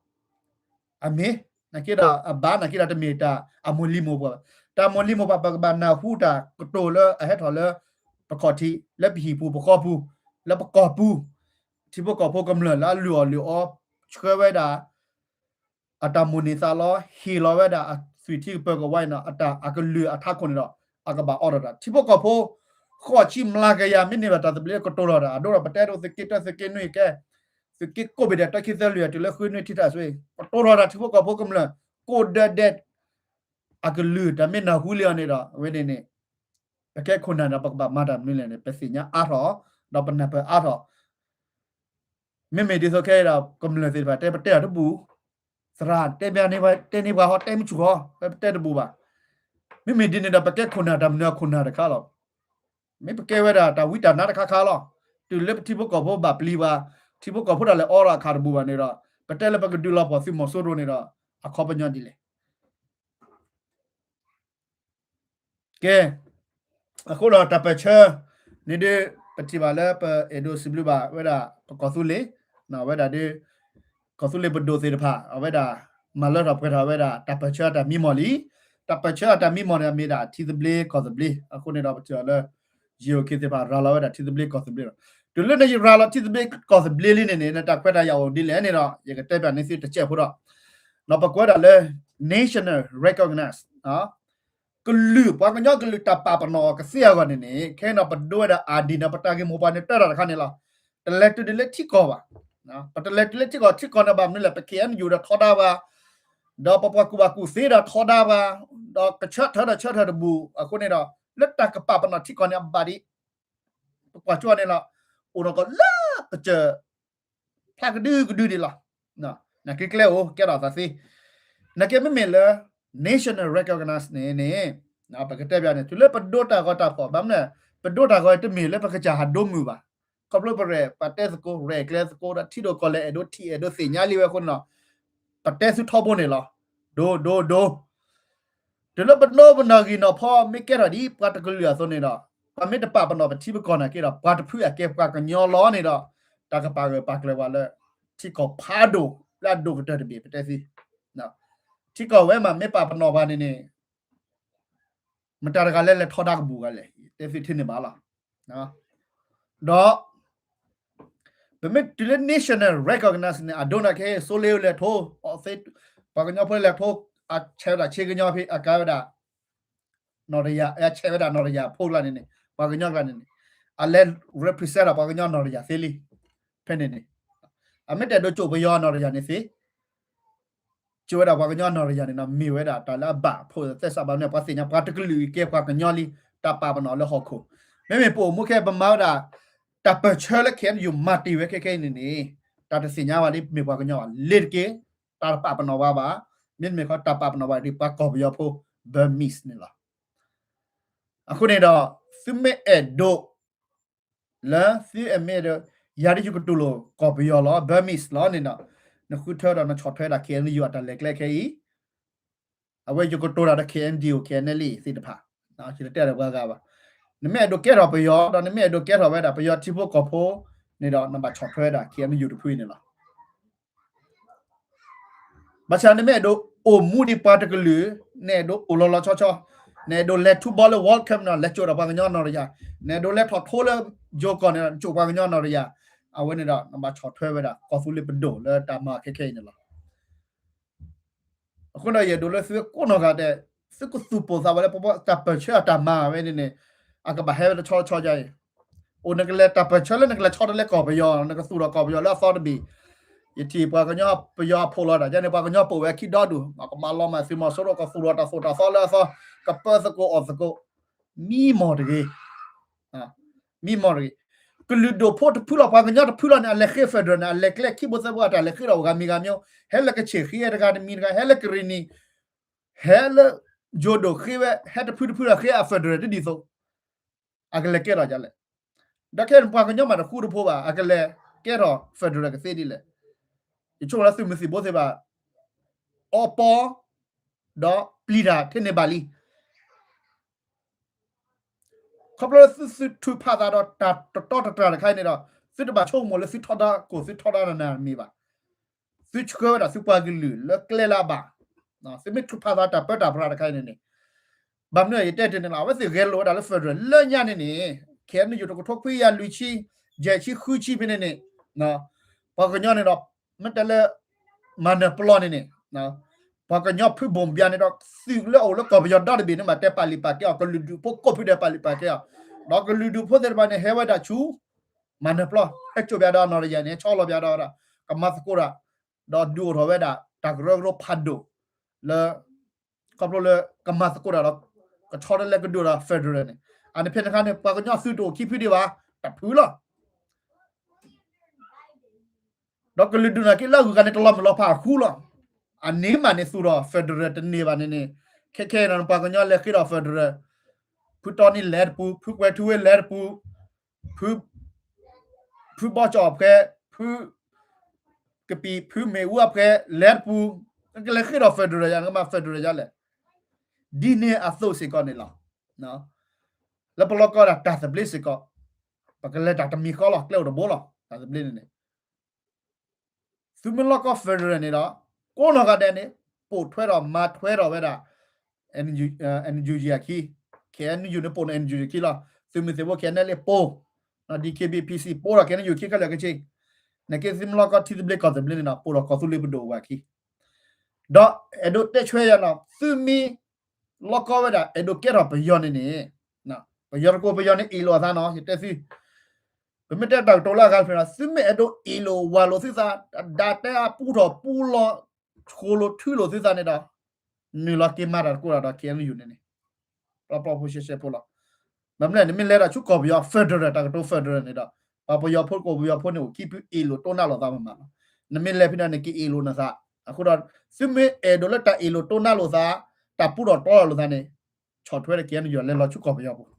အမ့ၢ် နာ်က့ဒီးအဘၣ် နာ်က့ဒီးတမ့ၢ်တၢ်အမိၢ်လံၤမိၢ်ပှၢ်ဘၣ်. တၢ်မိၢ်လံၤမိၢ်ပှၢ် ပကဘၣ်နၢ်ဟူတၢ်ကတိၤလၢအဟဲထီၣ်လၢပခီၣ်ထံး လၢပဟံၣ်ပူၤပဃီပူၤ လၢပကီၢ်ပူၤ, ထံဖိကီၢ်ဖိကမျၢၢ်လၢအလုၢ်အီၣ်လုၢ်အီဆှၢဝဲဒၣ် အတၢ်မိၣ်န့ၢ်သးလီ ဟ့ၣ်လီၤဝဲဒၣ်အသွံၣ်ထံကပၢၤကဝါအံၤန့ၣ် အတၢ်အကလုၢ်အထးခိၣ်န့ၣ်ဒီး အကဘၣ်အိးထီၣ်တၢ်. ထံဖိကီၢ်ဖိ ဃိးဆံမျးကယၤ မ့ၢ်န့ၢ်ဘၣ်တၢ်သဘျ့ကတိၤထီၣ်တၢ် အဒိဒီး ပတဲဒိးသုးက့တၢ သုးက့နွံကဲ သုးက့ကိးဘ့ၣ်ဒဲးတၢခံသၢလွံၢ် တုၤလၢဃုနွံထံထၣ်စွ့ ကတိၤထီၣ်တၢ် ထံဖိကီၢ်ဖိကမျၢၢ် ကိးဒၢဒဲး အကလုၢ်တၢ်မ့ၢ်နၢ်ဟူလံအီၤန့ၣ်ဒီး အဝဲန့ၣ်န့ၣ် ပကဲခိၣ်နၢ်ဒီး ပကဘၣ်မၤတၢ်မနုၤလဲၣ်န့ၣ် ပသ့ၣ်ညါအါထီၣ် ဒီးပနၢ်ပၢၢ်အါထီၣ် မ့မ့ၢ်ဒ်သိးခဲအံၤဒီး ကမျၢၢ်သ့ၣ်တဖၣ်တဲ ပတဲအီၤတဘူး, သရၣ်တဲဘၣ်န့ၣ် တဲန့ၢ်ပှၤဟီ တဲမုၢ်ဆူၣ်ဟီ ပတဲတဘူးဘၣ်. မ့မ့ၢ်ဒ်န့ၣ်ဒီး ပကဲခိၣ်နၢ်တၢ်မနုၤခိၣ်နၢ်တခါလီၤ. မ့ၢ်ပကဲဝဲဒၣ်တၢ်ဝံတၢ်နါတခါခါလီၤ. တုၤလၢပထံဖိကီၢ်ဖိဘၣ်ပျံၤပှၤ, ထံဖိကီၢ်ဖိတၢ်လဲၤအိးထီၣ်အခါတဘူးဘၣ်န့ၣ်ဒီး ပတဲလၢပကဒုးလီၤပှီၢ်သုးမီၤစိရိၤန့ၣ်ဒီး အခီပညီဒ်လဲၣ် ကဲ, အဃိဒီးတၢ်ပၢၢ်ဆၢန့ၣ်ဒ် ပထံၣ်ဘၣ်လၢပအဲၣ်ဒိးစံးဘျုးဘၣ်ဝဲဒၣ်ပကီၢ်သူလ့ၤ, အဝဲဒၣ်ဒ် ကီၢ်သူလ့ၤပဒိၣ်သ့ၣ်တဖၣ် အဝဲဒၣ်မၤလၢထီၣ်ပှဲၤထီၣ်ဝဲဒၣ်တၢ်ပၢၢ်ဆၢတၢ်မံမီၢ်လံ. တၢ်ပၢၢ်ဆၢအတၢ်မံမီၢ်န့ၣ် အမ့ၢ်ဒၣ်ထံသဘျ့ကီၢ်သဘျ့. အဃိန့ၣ်ဒီး ပထံၣ်အီၤလၢ ယိၤက့သ့ၣ်တဖၣ်ရၤလီၤဝဲဒၣ်ထံသဘျ့ကီၢ်သဘျ့လီၤ. တုၤလၢနယရၤလီၤထံသဘျ့ကီၢ်သဘျ့လံန့ၣ်န့ၣ် နတၢ်ခွဲးတၢ်ယာ်အိၣ်ဒ်လဲၣ်န့ၣ်ဒီး ယကတဲပၠးန့ၢ်သုတစဲးဖိဒီး ဒီးပကွဲးဒၣ်လၢ national recognize ကလုာ် ပှၤကညီကလုာ်တၢ်ပာ်ပနီၣ်အီၤကသ့အဂီၢ်န့ၣ်န့ၣ် ခဲအံၤဒီး ပဒိဝဲဒၣ် ID န့ၣ် ပတၢ်ဂ့ၢ်မိၢ်ပှၢ်န့ၣ် တၢ်တၢ်တခါန့ၣ်လီၤ. တလဲၤတုၤဒ်လၢထံကီၢ်ဘၣ်. ပတလဲၤတုၤလၢထံကီၢ်, ထံကီၢ်န့ၣ်ဘၣ်မနုၤလဲၣ်, ပ K N U ဒီးထီဒါပှၤ, ဒီးပပှၤကူၣ်ဘၣ်ကူၣ်သ့ဒီးထီဒါပှၤ, ဒီးကဆၢထၢၣ်ဒီးဆၢထၢၣ်တဘူၣ်. အဃိန့ၣ်ဒီး လၢတၢ်ကပာ်ပနီၣ်ထံကီၢ်န့ၣ်အဘၣ်ဒ် ပကွၢ်ကၠိန့ၣ်လီၤ, အိၣ်ဒီးကလၢကစၢၢ် ဖျါကဒုကဒုဒံးလီၤ. နကျဲကျဲအိၣ် ကဲထီၣ်သးသ့. နကဲမ့မ့ၢ်လၢ national recognize န့ၣ်န့ၣ် ပကတဲပၠးန့ၣ် တုၤလၢပဒိတၢ်ဂီၤတၢ်ဖီၣ် ဘၣ်မနုၤလဲၣ်, ပဒိတၢ်ဂီၤတမ့ၢ်လၢပကစၢ်ဟးဒိမုာ်ဘၣ်. ခီဖျိပရဲၣ် ပတဲသကိး ရဲၣ်ကျဲၤသကိးဒီး ထံဒိၣ်ကီၢ်လဲၢ် အဲၣ်ဒိးထံၣ် အဲၣ်ဒိးသ့ၣ်ညါလံဝဲအဃိန့ၣ်လီၤ. ပတဲသုထီဘိန့ၣ်လီၤ. ဒိ ဒိ ဒိ တုၤလၢပဒိပနီၣ်ဂံၢ်နီၣ်ဖီ မ့ၢ်ကဲထီၣ်ဒ်ပှၤတကလုာ်အသိးန့ၣ်ဒီး ပှၤမ့ၢ်တပာ်ပနီၣ်ပထံပကီၢ်နာ်က့ဒီး ပှၤတဖုအကဲပှၤကညီလီၤန့ၣ်ဒီး တၢ်ကပာ်ဂၢၢ်ပာ်ကျၢၤပှၤလၢ ထံကီၢ်ဖးဒိၣ်လၢအဒိၣ်ကတၢၢ်တဘ့ၣ် ပတဲသု. ထံကီၢ်ဝဲမး မ့ၢ်ပာ်ပနီၣ်ပှၤန့ၣ်န့ၣ် မတၤတဂၤလဲၣ်လဲၤထီဒါကဘူၣ်ဂၤလဲၣ်, တဲသုထဲန့ၣ်ဘၣ်လီၤ. ဒီး ပမ့ၢ်တုၤလၢ national recognize န့ၣ် အဒိနာ်က့ စိလ့လဲၤထိ, ပှၤကညီဖိလဲၤထိ, အဆဲးဝဲဒၣ်ဆ့ကညီဖဲ အကါဝဲဒၣ် နီၣ်တယၢ်, အဆဲးဝဲဒၣ်နီၣ်တယၢ်ဖိကျါန့ၣ်န့ၣ် ပှၤကညီကျါန့ၣ်န့ၣ် အလဲၤ represent ဒီးပှၤကညီနီၣ်တယၢ်သ့လံ. ဖဲန့ၣ်န့ၣ် အမ့ၢ်တဲဒိးကၠိၣ်ပယီၤနီၣ်တယၢ်န့ၣ်သ့ ကၠိၣ်ဝဲဒၣ်ပှၤကညီနီၣ်တယၢ်န့ၣ်ဒီး မ့ၢ်ဝဲဒၣ်တၢ်လၢအဘၣ်ဖိသဲစးဘၣ်န့ၣ် ပှၤသ့ၣ်ညါပှၤတကလုာ်အံၤကဲပှၤကညီလံ, တၢ်ပာ်ပနီၣ်လၢဟီၣ်ခိၣ်. မ့မ့ၢ်ပအိၣ်မူခဲ ပမၤဝဲဒၣ် တၢ်ပၢၢ်ဆၢလၢ K N U မၤတ့ၢ်ဝဲခဲခဲအံၤန့ၣ်န့ၣ် တၢ်တသ့ၣ်ညါဘၣ်လၢမ့ၢ်ပှၤကညီဘၣ်, လ့ၤတက့ၢ်, တၢ်တပာ်ပနီၣ်ပှၤဘၣ်, မ့တမ့ၢ်ခီ တၢ်ပာ်ပနီၣ်ပှၤဒ်ပှၤကီၢ်ပယီၤဖိ Burmese န့ၣ်လီၤ. အဃိန့ၣ်ဒီး သုမ့ၢ်အဲၣ်ဒိး လၢသုအမ့ၢ်ဒီး ယၤဒ်ယကတိၤလိာ်ကီၢ်ပယီၤလီၤ, Burmese လီၤန့ၣ်ဒီး နဃုထၢဒီးနဆီၣ်ထွဲဒၣ် K N U အတၢ်လဲၤကျဲခဲအံၤ, အဝဲယကတိၤတၢ်ဒီး K N D O K N L A သ့ၣ်တဖၣ်, ယတတဲဒီးပှၤဂၤဘၣ်. နမ့ၢ်အဲၣ်ဒိးကဲထီၣ်ပယီၤ ဒီးနမ့ၢ်အဲၣ်ဒိးကဲထီၣ်ဝဲဒၣ် ပယီၤထံဖိကီၢ်ဖိန့ၣ်ဒီး နဘၣ်ဆီၣ်ထွဲဝဲဒၣ် K N U တဖုအံၤန့ၣ်လီၤ. ဘၣ်ဆၣ်နမ့ၢ်အဲၣ်ဒိးအိၣ်မူဒ်ပှၤတကလုာ်, နအဲၣ်ဒိးအိၣ်လီၤလီၤဆီဆီ, နအဲၣ်ဒိးလဲၤထူဘီလၢ World Cup န့ၣ် လဲၤကၠိၣ်ဒီးပှၤကညီနီၣ်တယၢ်, နအဲၣ်ဒိးလဲၤထီၣ်ထိလၢယိၤကီၢ်န့ၣ် ကၠိၣ်ပှၤကညီနီၣ်တယၢ်, အဝဲန့ၣ်ဒီး နဘၣ်ဆီၣ်ထွဲဝဲဒၣ် ကီၢ်သူလ့ၤပဒိၣ်လၢတၢ်မၤခဲခဲအံၤန့ၣ်လီၤ. အဃိဒီးယအဲၣ်ဒိးလၢသုကိးနီၢ်ဂၤဒဲး သုကသူၣ်ပိၢ်သးဝဲလၢပတၢ်ပၢၢ်ဆၢအတၢ်မၤဝဲန့ၣ်န့ၣ် အကဘၣ်ဟဲဝဲတဆီဆီဒ်အံၤ, အိၣ်နကလဲၤတၢ်ပၢၢ်ဆၢလၢနကလဲၤဆီတလဲကီၢ်ပယီၤ နကသူၣ်ထီၣ်ကီၢ်ပယီၤလၢအသီတဘ့ၣ်, ယထံၣ်ပှၤကညီပယီၤအဖိးလီၤတၢ်ယဲန့ၣ် ပှၤကညီပိာ်ဝဲခံဒီဒူၣ် ကမၤလီၤမၢ်သုးမီၤစိရိၤ ကသူၣ်ထီၣ်တၢ်သိၣ်တၢ်သီလၢအသီ, ကပၢသကိးအီၣ်သကိး, မံမီၢ်တဂ့ၤ မံမီၢ်တဂ့ၤ. ကလုာ်ဒူၣ်ဖိတဖုလီၤ ပှၤကညီတဖုလီၤန့ၣ် အလဲၤဃ့ federal န့ၣ် အလဲၤကျဲခံဘိသၢဘိအတၢ်လဲၤဃ့ဒီး ဂၤမံၤဂၤမံၤ, ဟဲလၢကဆ့ၣ်ဃ့ဝဲတဂၤတမံၤတဂၤ, ဟဲလၢကရ့ၣ်နံၤ, ဟဲလၢယိၤဒိၣ်ဃ့ဝဲ, ဟဲတဖုတဖုဒီးဃ့အ federal တဒ်သိး, အကလဲၤကဲထီၣ်ဒ်လဲၣ်. ဒီးခဲအံၤပှၤကညီမးတဃူတဖိးဘၣ် အကလဲၤကဲထီၣ် federal ကသ့ဒ်လဲၣ်. ယဆိကမိၣ်လၢသုးမုၢ်သံၣ်ဘိသ့ၣ်တဖၣ် အီပီ ဒီးပျံၤတၢ်ထဲန့ၣ်ဘၣ်လံ. ခီဖျိလၢသုသုထုးဖးသးဒီးတၢ်တတီတတြၢ်တခါအံၤန့ၣ်ဒီး သုတဘၣ်ဆိကမိၣ်လၢသုထီဒါကိၣ် သုထီဒါနနၢ်မ့ၢ်ဘၣ်. သုဆှၢဝဲဒၣ်သုပှၤကလုာ်လၢကျဲလၢအဘၣ်. သုမ့ၢ်ထုးဖးသးတၢ်ပၢတၢ်ပြးတခါအံၤန့ၣ်န့ၣ် ဘၣ်မနုၤယတဲတ့ၢ်န့ၣ်လီၤ. အဝဲသ့ၣ်ဂဲၤလိာ်ဝဲဒၣ်လၢ federal လၢညါန့ၣ်န့ၣ် ခဲအံၤန့ၣ် ယိၤတကထိခွံကယၤလွံၢ်ဆံ, ယဲၢ်ဆံဃုဆံဖဲန့ၣ်န့ၣ် ပှၤကညီန့ၣ်ဒီး မ့ၢ်တဲလၢ မၤနၢၤပျီန့ၣ်န့ၣ် ပှၤကညီဖုဘိၣ်ဘၠါန့ၣ်ဒီး သုးလၢအအိၣ်လၢကီၢ်ပယီၤဒီတဘ့ၣ်န့ၣ် မ့ၢ်တဲပာ်လုၢ်ပာ်ကဲအီၤ ကလုာ်ဒူၣ်ဖိကိးဖုဒဲးပာ်လုၢ်ပာ်ကဲအီၤ, ဒီးကလုာ်ဒူၣ်ဖိသ့ၣ်တဖၣ်န့ၣ် ဟဲဝဲဒၣ်ဆူ မၤနၢၤပျီ ဟဲကၠိၣ်ပၠးဒီးနီၢ်တယၢ်န့ၣ် ဟဲဆီလီၤပၠးဒီးဝဲဒၣ် ကမၤသကိးတၢ် ဒီးဒုးအိၣ်ထီၣ်ဝဲဒၣ် တၢ်ကရၢကရိဖးဒိၣ် လၢ ခီဖျိလၢကမၤသကိးတၢ်ဒီး ကဆီတလဲကဒိၣ်ဒီး federal န့ၣ် အန့ၣ်ဖဲန့ၣ်အခါန့ၣ် ပှၤကညီသုးတအိၣ်ခံဖုဒံးဘၣ် တဖုလီၤ. ဒီးကလုာ်ဒူၣ်နာ်က့လၢအဂုၤအဂၤန့ၣ် တလီၤမုၢ်လီၤဖးအဃူလီၤ. အန့ၣ်မးန့ၣ်သူၣ်ထီၣ် federal တန့ၢ်ဘၣ်န့ၣ်န့ၣ် ခဲခဲအံၤန့ၣ် ပှၤကညီလဲၤဃ့ဒီး federal ဖုတီနံလဲၤတပူၤ ဖုကွဲၤထူဝ့လဲၤတပူၤ ဖု ဖုဘီကၠီၣ်အဖှဲ ဖု ကပံာ် ဖုမ့ၣ်အူအဖှဲ လဲၤတပူၤ ကလဲၤဃ့ဒီး federal ယါ နကမၤ federal ယါလဲၣ်. ဒ်န့ၣ်အသိးစ့ၢ်ကီးန့ၣ်လီၤ. လၢပလီၢ်ကီၢ်ဒၣ်တၢ်သဘျ့စ့ၢ်ကီး ပကလဲၤတၢ်တမံၤဃီလီၤ ကျဲအိၣ်တဘိလီၤ တၢ်သဘျ့န့ၣ်န့ၣ် သုမ့ၢ်လီၢ်ကီၢ် federal န့ၣ်ဒီး ကိးနီၢ်ဂၤဒဲးန့ၣ် ပိာ်ထွဲဒီးမၤထွဲဒီးဝဲဒၣ် NUG အခံ, KNU န့ၣ်ပိာ်န့ၣ် NUG အခံလီၤ. သုးမုၢ်သံၣ်ဘိ ခဲအံၤန့ၣ်လံပိာ်, DKBA PC ပိာ်ဒီး ခဲအံၤန့ၣ် ယူၤခံခဲလၢာ်ခဲဆ့, နကသံမ့ၢ်လီၤကီထံသဘျ့ကီၢ်သဘျ့န့ၣ်ဒီး ပိာ်ဒီးကီၢ်သူလ့ၤပဒိၣ်ဝဲအခံ, ဒီးအဲၣ်ဒိးတဲဆှဲယၤနီၤ သုမ့ၢ်လီၤကီဝဲဒၣ် အဲၣ်ဒိးကဲထီၣ်ပယီၤန့ၣ်န့ၣ်, ပယီၤတကိးပယီၤန့ၣ် အ့ၣ်လိာ်အသးနီၤ ယတဲသု, ပမ့ၢ်တဲတၢ်ကတိၤလၢအဂၤတဖျၢၣ်ဒီး သုမ့ၢ်အဲၣ်ဒိးအ့ၣ်လိာ်ဝၤလိာ်သုသး, ဒၣ်တဲအပူထီၣ်ပူလီၤ, ဆိလိာ်ထုလိာ်သုသးန့ၣ်ဒီး, နုာ်လီၤက့ၤမၤတၢ်တကိးဒီး KNU န့ၣ်န့ၣ်, ပျီပျီဖိရှဲရှဲဖိလီၤ. မ့မ့ၢ်လၢနမ့ၢ်လဲၤဒီးဆူကီၢ်ပယီၤ federal တၢ်ကတိၤ federal န့ၣ်ဒီး, ပှၤပယီၤဖိကိးပယီၤဖိန့ၣ် အိၣ်ခံဖုအ့ၣ်လိာ်တိၢ်နါလိာ်သးမးမးလီၤ. နမ့ၢ်လဲၤဖဲန့ၣ် နကအ့ၣ်လိာ်နသး, အဃိဒီး, သုမ့ၢ်အဲၣ်ဒိးလၢတၢ်အ့ၣ်လိာ်တိၢ်နါလိာ်သး, တၢ်ပူထီၣ်တီလိာ်သးန့ၣ်, ဆီၣ်ထွဲဒီး KNU လဲၤလီၤဆူကီၢ်ပယီၤပူၤ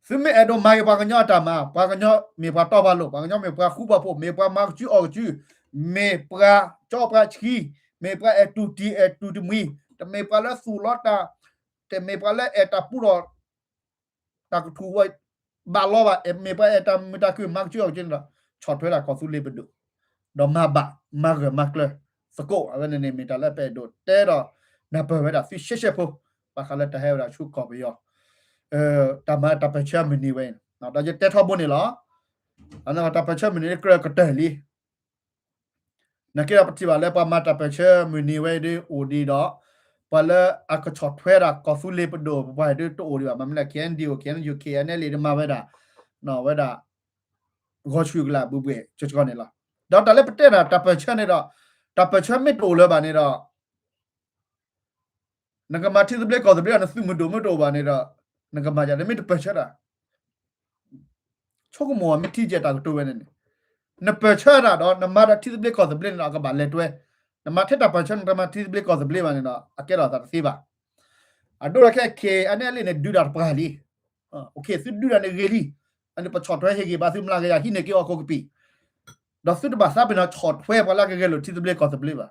သုမ့ၢ်အဲၣ်ဒိးမၤက့ၤပှၤကညီအတၢ်မၤ, ပှၤကညီမ့ၢ်ပှၤတီပှၤလိၤ, ပှၤကညီမ့ၢ်ပှၤဃူပှၤဖိး, မ့ၢ်ပှၤမၤကစုအီၣ်ကစု, မ့ၢ်ပှၤကၠီပှၤဆှံ, မ့ၢ်ပှၤအဲၣ်တူၢ်တံၢ်အဲၣ်တူၢ်တမှံၤ, တမ့ၢ်ပှၤလၢသူၣ်လီၤတၢ်, တမ့ၢ်ပှၤလၢအဲၣ်တၢ်ပူထီၣ် တၢ်ကထူၣ်ဝဲဘၣ်လီၤဘၣ်, မ့ၢ်ပှၤအဲၣ်တၢ်မုာ်တၢ်ခုၣ် မၤကစုအီၣ်ကစုန့ၣ်ဒီး, ဆီၣ်ထွဲဒၣ်ကီၢ်သူလ့ၤပဒိၣ်, ဒီးမၤဘၣ်, မၤဂၢၢ်မၤကျၢၤသကိး, အဝဲန့ၣ်န့ၣ် မ့ၢ်တၢ်လၢပအဲၣ်ဒိးတဲဒီး နၢ်ပၢၢ်ဝဲဒၣ်သုရှဲရှဲဖိ, ဘၣ်ဃးလၢတၢ်ဟဲဝဲဒၣ်ဆူကီၢ်ပယီၤ တၢ်မၤတၢ်ပၢၢ်ဆၢမုၢ်နံၤဝဲအံၤ, ဒီးယတဲထီဘိန့ၣ်လီၤ. အတၢ်ပၢၢ်ဆၢမုၢ်နံၤန့ၣ် ကြၢးကတၢၢ်လံ. နာ်က့ဒီးပထံၣ်ဘၣ်လၢပှၤမၤတၢ်ပၢၢ်ဆၢမုၢ်နံၤဝဲဒၣ်အိၣ်ဒံးဒီး, ပှၤလၢအကဆီၣ်ထွဲဒၣ်ကီၢ်သူလ့ၤပဒိၣ်ပပှၢ်ဒၣ်တအိၣ်ဒံးဘၣ်, မ့မ့ၢ်လၢ KNDO KNU KNLA ဒၣ်မၤဝဲဒၣ်, ဝဲဒၣ် ဂီၤဆူၣ်ကလာ်ဘှ့ၣ်ဘှ့ၣ်ကကီန့ၣ်လီၤ. ဒီးတၢ်လၢပတဲတၢ်တၢ်ပၢၢ်ဆၢန့ၣ်ဒီး, တၢ်ပၢၢ်ဆၢမ့ၢ်တအိၣ်လၢၤဘၣ်န့ၣ်ဒီး နကမၤထံသဘျ့ကီၢ်သဘျ့ဒီး နသုးမုၢ်ဒိၣ်မ့ၢ်တအိၣ်ဘၣ်န့ၣ်ဒီး, နကမၤယၤ နမ့ၢ်တပၢၢ်ဆၢတၢ်, ဆိကမိၣ်မ့ၢ်ထံကဲတၢ်ကတိၤဝဲန့ၣ်န့ၣ်, နပၢၢ်ဆၢတၢ်ဒီး နမၤဒီးထံသဘျ့ကီၢ်သဘျ့န့ၣ်ဒီး အကဘၣ်လဲၤတွဲ, နမၤထဲတၢ်ပၢၢ်ဆၢ နတမၤထံသဘျ့ကီၢ်သဘျ့ဘၣ်န့ၣ်ဒီး အကဲထီၣ်သးတသ့ဘၣ်. အဒိဒီးခဲခဲအံၤန့ၣ်လံန့ၣ် ဒုးတၢ်တပှၢ်လံ. သုဒုးတၢ်န့ၣ်ဂ့ၤလံ. အန့ၣ်ပဆီၣ်ထွဲဟ့ၣ်ဂ့ၤဘၣ်သုမျးကယၤဟံးန့ၢ်က့ၤဟီၣ်ခိၣ်ကပံာ်, ဒီးသုတဘၣ်သးပ့ၤနီၣ်ဆီၣ်ထွဲပှၤလၢကဂဲၤလိာ်ထံသဘျ့ကီၢ်သဘျ့ဘၣ်.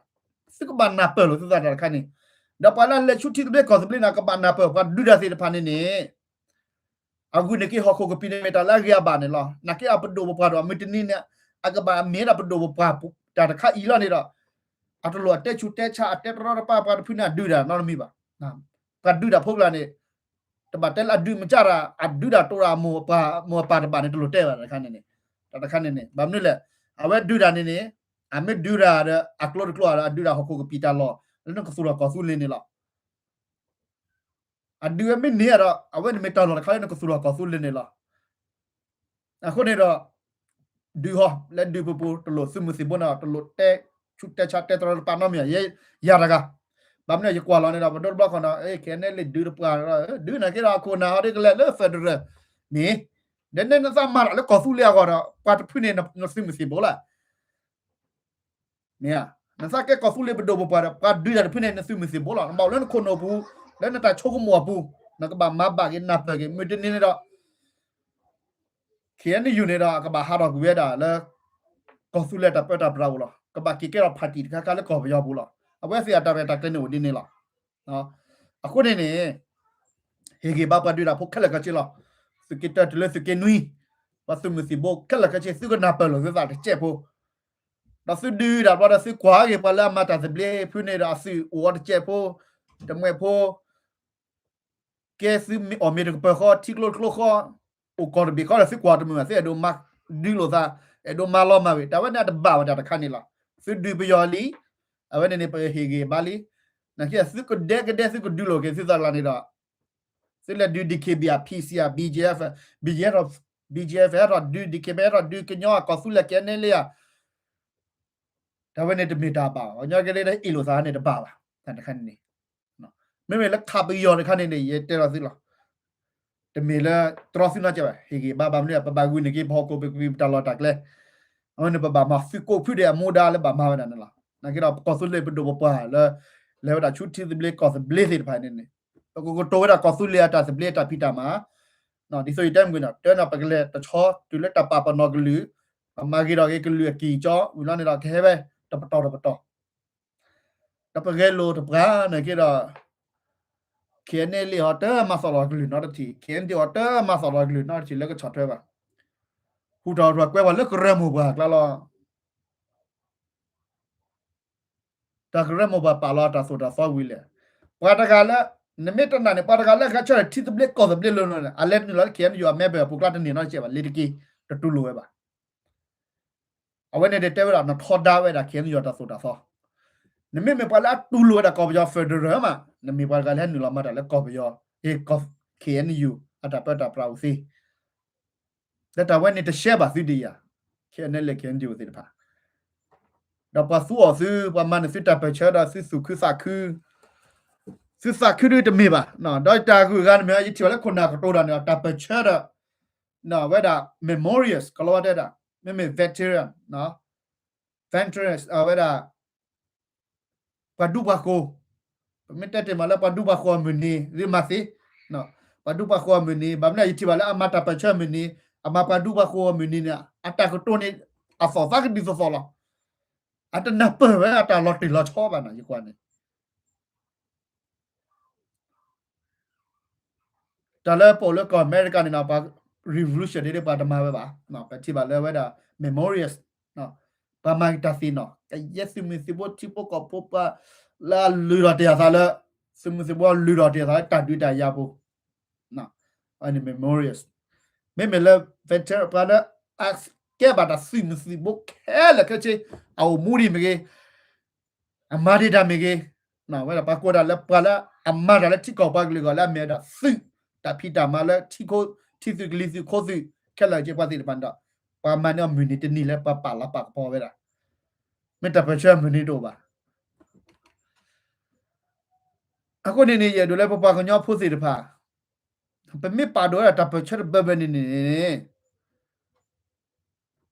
သုကဘၣ်နၢ်ပၢၢ်လိာ်သုသးတၢ်တခါန့ၣ်, ဒီးပှၤလၢလဲၤဆူထံသဘျ့ကီၢ်သဘျ့န့ၣ် ကဘၣ်နၢ်ပၢၢ်ပှၤဒုးတၢ်သ့ၣ်တဖၣ်န့ၣ်န့ၣ် အဂုာ်န့ၢ်က့ၤဟီၣ်ခိၣ်ကပံာ်န့ၣ်မ့ၢ်တၢ်လၢအဂ့ၤအဘၣ်န့ၣ်လီၤ. နာ်က့အပဒိၣ်ပပှၢ်ဒီး မုၢ်တနံၤန့ၣ် အကဘၣ်မ့ၢ်ဒၣ်ပဒိၣ်ပပှၢ်တၢ်တခါအံၤလီၤန့ၣ်ဒီး, အတလိၣ်အတဲဆူးတဲဆါ အတဲတရီတပါပှၤတဖုန့ၣ် အဒုးတၢ်နီတမံၤဘၣ်. ပှၤဒုးတၢ်ဖိကလၢ်န့ၣ် တဘၣ်တဲလၢအဒုးမကၢ်တၢ် အဒုးတၢ်တိၢ်တၢ်အမိၢ်အပၢ်တဘၣ်န့ၣ် တလိၣ်တဲဘၣ်တခါန့ၣ်န့ၣ်, တၢ်တခါန့ၣ်န့ၣ် ဘၣ်မနုၤလဲၣ်, အဝဲဒုးတၢ်န့ၣ်န့ၣ်, အမ့ၢ်ဒုးတၢ်ဒီး အကျိတကျိဒီး အဒုးတၢ်ဟီၣ်ခိၣ်ကပံာ်တၢ်လီၢ် လၢနကသူၣ်ထီၣ်ကီၢ်သူလ့ၤန့ၣ်လီၤ. အဒုးဝဲမ့ၢ်န့ၢ်ဒီး အဝဲန့ၣ်မ့ၢ်တၢ်လီၢ်တခါလၢနကသူၣ်ထီၣ်ကီၢ်သူလ့ၤန့ၣ်လီၤ. အဃိန့ၣ်ဒီး ဒုးဟီ လၢဒုးပူၤပူၤ တလိၣ်သုးမုၢ်သံၣ်ဘိန့ၣ် တလိၣ်တဲဆူးတဲဆါတဲတရီတပါနီတမံၤ ယဲယၤတဂၤ, ဘၣ်မနုၤယကွၢ်လီၤန့ၣ်ဒီး ပဒိၣ်တဘျီဃီန့ၣ် ခဲန့ၣ်လံဒုးတပှၢ်, ဒုးနာ်က့ဒီးအခိၣ်နၢ်ဟီဒ်ကလဲာ်လၢ federal န့ၣ်, ဒီးန့ၣ်နသးမၤတၢ်လၢကီၢ်သူလ့ၤအဂီၢ်ဒီး ပှၤတဖုန့ၣ်နသုးမုၢ်သံၣ်ဘိလီၤ. မ့ၢ်ဧါ, နသးကဲကီၢ်သူလ့ၤပဒိၣ်ပပှၢ်ဒီး ပှၤဒုးတၢ်တဖုန့ၣ် နသုးမုၢ်သံၣ်ဘိလီၤ. နဘၣ်အိၣ်လၢနခိၣ်နူာ်ပူၤ, လၢနတၢ်ဆိကမိၣ်အပူၤ, နကဘၣ်မၤဘၣ်က့ၤနၢ်ပၢၢ်က့ၤ မုၢ်တနံၤန့ၣ်ဒီး KNU န့ၣ်ဒီး အကဘၣ်ဟးထီၣ်ကွံာ်ဝဲဒၣ်လၢ ကီၢ်သူလ့ၤတၢ်ပၢတၢ်ပြးပူၤလီၤ. ကဘၣ်က့ၤကဲထီၣ် party တခါခါလၢကီၢ်ပယီၤပူၤလီၤ. အဝဲသ့ၣ်အတၢ်ရဲၣ်တၢ်ကျဲၤန့ၣ်အိၣ်ဒ်န့ၣ်လီၤ. အဃိန့ၣ်န့ၣ် ဟ့ၣ်ဂံၢ်ဘါပှၤဒုးတၢ်ဖိခဲလၢာ်ခဲဆ့လီၤ. သုးက့တၢတုၤလၢသုးက့နွံ, ပှၤသုးမုၢ်သံၣ်ဘိခဲလၢာ်ခဲဆ့ သုကနၢ်ပၢၢ်လိာ်သုသးတစဲးဖိ, ဒီးသုဒုးတၢ်ဘျီဒီး သုကွၢ်က့ၤပှၤလၢအမၤတၢ်သဘျ့ဖုန့ၣ်ဒီး အသုးအိၣ်အီၤတစဲးဖိ, တမှဲးဖိ ကဲသုမ့ၢ်အီၣ်မ့ၤတကပၢၤဃီ ထံကျိတကျိဃီ, အိၣ်ကီၢ်တဘ့ၣ်ဃီဒီး သုကွၢ်တမုာ်ဘၣ်, သုအဲၣ်ဒိးမၤဒုးလိာ်သး, အဲၣ်ဒိးမၤလီၤမၢ်ဝဲ, တၢ်ဝဲန့ၣ်အတဘၣ်ဝဲတၢ်တခါန့ၣ်လီၤ. သုဒုးပယီၤလံ, အဝဲန့ၣ်န့ၣ် ပဟ့ၣ်ဂံၢ်ဘါလံ. နာ်က့သုကဒဲကဒဲ သုကဒုးလိာ်က့ၤသုသးလီၤန့ၣ်ဒီး, သုလဲၤဒုး DKBA PC, BGF, BGF ဟဲထီၣ်ဒုး DKBA ဟဲထီၣ်ဒုးကညီ ကီၢ်သူလ့ၤ KNLA ဧါ, တၢ်ဝဲန့ၣ်တမ့ၢ်တၢ်ဘၣ်ဘၣ်, ပှၤကညီကဒဲကဒဲအ့ၣ်လိာ်သးန့ၣ်တဘၣ်ဘၣ်, တၢ်တခါန့ၣ်န့ၣ် မ့မ့ၢ်လၢခးပယီၤတခါန့ၣ်န့ၣ် ယတဲလီၤသုလီၤ. တမ့ၢ်လၢတြီသုနီတစဲးဘၣ်, ဟ့ၣ်ဂံၢ်ဘါဘၣ်မနုၤ ပဘၣ်ဂုာ်န့ၢ်က့ၤပဟီၣ်ခိၣ်ပံာ်ပတၢ်လီၢ်တၢ်ကျဲ, အဝဲန့ၣ်ပဘၣ်မၤသုးကိးဖုဒဲးအမူဒါလၢဘၣ်မၤဝဲဒၣ်န့ၣ်လီၤ. နာ်က့ဒီးပကီၢ်သူလ့ၤပဒိၣ်ပပှၢ်လၢ လဲၤဝဲဒၣ်ဆူထံသဘျ့ကီၢ်သဘျ့သ့ၣ်တဖၣ်န့ၣ်န့ၣ်, ပကကတိၤဝဲဒၣ်ကီၢ်သူလ့ၤအတၢ်သဘျ့တၢ်ဖံးတၢ်မၤ ဒ်သိးယတဲမုၢ်ကနီၤ တၢ်န့ၣ် ပကလဲၤတဆီတုၤလၢတၢ်ပာ်ပနီၣ်ကလုာ်, ပမၤဂ့ၤထီၣ်က့ၤကလုာ်အကံၢ်ကီ, ဝံၤလီၤန့ၣ်ဒီး ကဟဲဝဲတပတီၢ်တပတီၢ်, ဒီးပဂဲၤလိာ်တပှၢ်နာ်က့ဒီး KNLA အီၤတမၤသီၣ်လီၤကလုာ်နီတထံၣ်, KNDO အီၤတမၤသီၣ်လီၤကလုာ်နီတထံၣ် လၢကဆီၣ်ထွဲဘၣ်. ဟူးထီၣ်ဟူးထီၣ်ကွဲပှၤလၢကရၢမိၢ်ပှၢ်အကျါလီၤ. တၢ်ကရၢမိၢ်ပှၢ်ပာ်လီၤတၢ်သိၣ်တၢ်သီဝံၤလဲၣ်. ပှၤတဂၤလၢ နမ့ၢ်တနာ်န့ၣ် ပှၤတဂၤလၢအဂဲၤဆၢထၢၣ်ထံသဘျ့ကီၢ်သဘျ့လၢလၢန့ၣ် အလဲၤနုာ်လီၤလၢ ခ့ၣ်အဲၣ်ယူၣ် အမဲဘၢၣ်အပူၤကျါတန့ၢ်နီတစဲးဘၣ်, လ့ၤတက့ၢ်, တတူၢ်လိာ်ဝဲဘၣ်. အဝဲန့ၣ်တဲဝဲဒၣ် နထီဒါဝဲဒၣ် ခ့ၣ်အဲၣ်ယူၣ် အတၢ်သိၣ်တၢ်သီ, နမ့မ့ၢ်ပှၤလၢအတူၢ်လိာ်ဝဲဒၣ်ကီၢ်ပယီၤ federal မး, နမ့ၢ်ပှၤတဂၤလၢဟဲနုာ်လီၤမၤတၢ်လၢကီၢ်ပယီၤ, ခ့ၣ်အဲၣ်ယူၣ် အတၢ်ပၢတၢ်ပြးအိၣ်သ့ လၢတၢ်ဝဲန့ၣ်တရှဲဘၣ်သုဒ်ယၤ, ခ့ၣ်အဲၣ်ယူၣ် ခ့ၣ်အဲၣ်ယူၣ်သ့ၣ်တဖၣ်, ဒီးပှၤသူအီၤသု, ပှၤမၤန့ၢ်သုတၢ်ပၢၢ်ဆၢဒီးသုသူၣ်ခုသးခု, သုသးခုဒုတမ့ၢ်ဘၣ်, ဒီးတၢ်ဂုၤဂၤန့ၣ်မ့ၢ် ယထံၣ်ဘၣ်လၢခိၣ်နၢ်ကတိၤတၢ်န့ၣ်ဒီး တၢ်ပၢၢ်ဆၢဒီး ဝဲဒၣ် memorials ကလီဝဲတဲဒၣ်, မ့မ့ၢ် veteran, veterans ဝဲဒၣ် ပှၤဒူပှၤဃိၤ, ပမ့ၢ်တဲတ့ၢ်မးလၢပှၤဒူပှၤဃိၤအမုၢ်နံၤ ရ့မၤသ့, ပှၤဒူပှၤဃိၤအမုၢ်နံၤ, ဘၣ်မနုၤယထံၣ်ဘၣ်လၢအမၤတၢ်ပၢၢ်ဆၢအမုၢ်နံၤ, အမၤပှၤဒူပှၤဃိၤအမုၢ်နံၤန့ၣ် အတၢ်ကတိၤန့ၣ် အသီၣ်သးကဒုးသီၣ်သီၣ်လီၤ. အတနၢ်ပၢၢ်ဝဲအတၢ်လီၤတံၢ်လီၤဆဲးဘၣ်န့ၣ် ယကွၢ်န့ၣ် တၢ်လၢပအိၣ်လၢကီၢ်အမဲရကၤန့ၣ်ဒီး ပှၤ revolution ဒ်ပှၤတမၤဝဲဘၣ်, ပထံၣ်ဘၣ်လၢဝဲဒၣ် memorials, ပှၤမၤက့ၤတၢ်သ့ၣ်နီၣ်, ကယဲၢ်သုးမုၢ်သံၣ်ဘိထံဖိကီၢ်ဖိပှၤလၢအလုၢ်ထီၣ်တ့ၢ်အသးလၢ, သုးမုၢ်သံၣ်ဘိလုၢ်ထီၣ်တ့ၢ်အသးလၢတၢ်ဒုးတၢ်ယၤပူၤ, န့ၣ် memorials, မ့မ့ၢ်လၢ veteran ပှၤလၢအကဲဘၣ်တၢ်သုးမုၢ်သံၣ်ဘိခဲလၢာ်ခဲဆ့, အအိၣ်မူဒံးမ့ၢ်ဂ့ၤ အမၤဒံးတၢ်မ့ၢ်ဂ့ၤ, ဝဲဒၣ်ပှၤကိးတၢ်လၢပှၤလၢအမၤတၢ်လၢထံကီၢ်ပှၤကလုာ်အဂီၢ်လၢအမ့ၢ်ဝဲဒၣ်သုး, တၢ်ဖံးတၢ်မၤလၢထံသုးကလံၤသုးခိသုး ခဲလၢာ်က့ၤပှၤသ့ၣ်တဖၣ်န့ၣ်ဒီး, ပှၤမၤန့ၢ်အီၤမုၢ်နံၤတနံၤလၢပှၤပာ်လၤပာ်ကပီၤဝဲဒၣ်, မ့ၢ်တၢ်ပၢၢ်ဆၢအမုၢ်နံၤတအိၣ်ဘၣ်. အဃိန့ၣ်န့ၣ် ယအဲၣ်ဒိးလၢပပှၤကညီဖိသ့ၣ်တဖၣ် ပမ့ၢ်ပာ်ဒိၣ်ဝဲဒၣ်တၢ်ပၢၢ်ဆၢတဘၢဘၢန့ၣ်န့ၣ်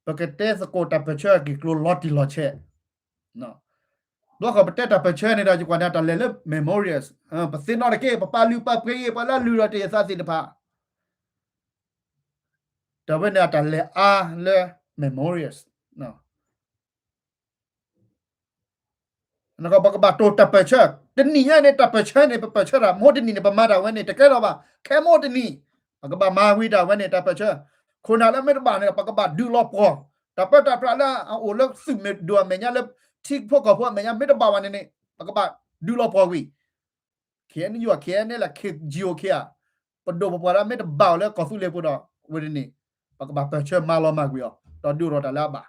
ပကတဲသကိးတၢ်ပၢၢ်ဆၢအက့ၢ်ကျိၤလီၤတံၢ်လီၤဆဲး, ဘျီဃီပတဲတၢ်ပၢၢ်ဆၢန့ၣ်ဒီး ယကွၢ်န့ၣ်တၢ်လဲၤလၢ memorials, ပသ့ၣ်နီၣ်တက့ၢ် ပပာ်လုၢ်ပာ်ပှ့ၤဂ့ၤ ပှၤလၢအလုၢ်ထီၣ်တ့ၢ်အသးသ့ၣ်တဖၣ်, တၢ်ဝဲန့ၣ်အတၢ်လဲၤအါလၢ memorials ပကဘၣ်တိၢ်တၢ်ပၢၢ်ဆၢ, တနံၣ်ညါန့ၣ် တၢ်ပၢၢ်ဆၢန့ၣ် ပပၢၢ်ဆၢတၢ် မ့ၢ်တနံၣ်န့ၣ် ပမၤတၢ်ဝဲန့ၣ် တကဲထီၣ်ဘၣ်, ခဲမ့ၢ်တနံၣ် ပကဘၣ်မၤဝံၤတၢ်ဝဲန့ၣ် တၢ်ပၢၢ်ဆၢ, ခိၣ်နၢ်လၢမ့ၢ်တဘၣ်န့ၣ် ပကဘၣ်ဒုးလီၤပှီၢ်, တၢ်ပၢတၢ်ပြးလၢအအိၣ်လၢသုးမုၢ်ဒိၣ်အမဲာ်ညါလၢ ထံဖိကီၢ်ဖိအမဲာ်ညါမ့ၢ်တဘၣ်ဘၣ်န့ၣ်န့ၣ် ပကဘၣ်ဒုးလီၤပှီၢ်ဝံၤ ခ့ၣ်အဲၣ်ယူၣ် ခ့ၣ်အဲၣ်ယူၣ် လၢ ခ့ၣ်ကၠံၣ်အိၣ်ခ့ၣ်ဧါ, ပဒိၣ်ပပှၢ်လၢမ့ၢ်တဘၣ်အီၤလၢကီၢ်သူလ့ၤပူၤဒီး ဝဲန့ၣ်န့ၣ် ပကဘၣ်ပၢၢ်ဆၢမၤလီၤမၢ်ကွံာ်အီၤ ဒီးဒုးအိၣ်ထီၣ်တၢ်လၢအဘၣ်,